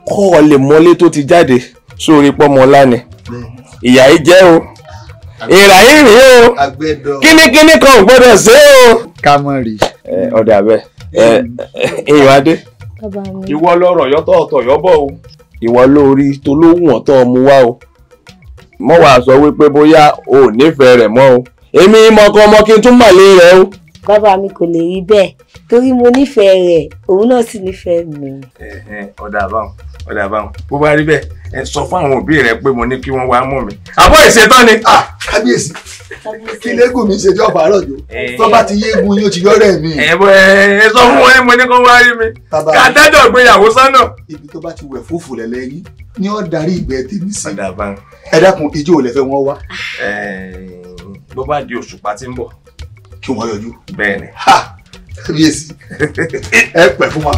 kó o lè mọlé tó ti jáde sórí pọ́mọ ọlá ni. Ìyà yìí jẹ́ o, ìrà yìí rèé o, kínníkínní kan ò gbọ́dọ̀ ṣe o. Ká mọ̀ rí. Ọ̀dà bẹ́ẹ̀, ìyọ̀ adé, ìwọ lọ́rọ̀ yọ́tọ̀ ọ̀tọ̀ yọ́bọ̀ o, ìwọ lórí tó lóhùn ọ̀tọ̀ ọmú wá o. Mọ́ wàá sọ wípé bóyá o ò nífẹ̀ẹ́ rẹ̀ mọ́ o, èmi mọ̀kàn ọmọ kí n tún mọ̀lé rẹ o. Bàbá mi kò lè rí bẹ́ẹ̀ torí mo nífẹ̀ẹ́ rẹ̀, òun náà sì nífẹ̀ẹ́ mi. Ọ̀dà àbáwọn, ọ̀dà àbáwọn, bó bá rí bẹ́ẹ̀ ẹ sọ fún àwọn òbí rẹ pé mo ní kí wọ́n wá mú mi. Àbọ̀ ìṣetán ni. Kábíyèsí, kí lẹ́gùn mi ṣe tí ọ̀fà rọ̀ jò, tó bá ti yégun yóò ti yọ́rẹ̀ mi. Ẹ sọ fún wọn mo ní kó wá rí mi, ká dájọ́ ìgbéyàwó sọ́nà. Ibi tó bá ti wẹ̀ fúfú lẹ́lẹ́yìn ni ó darí ìgbẹ́ tèmi sí. Ọ̀dà àbáwọn. Ẹ dákun, ijó ò lè fẹ́ wọn wá. Bó bá di òṣùpá tí ń bọ̀. Kí wọ́n yọjú. Bẹ́ẹ̀ni. Kábíyèsí, ẹ pẹ́ fún wa.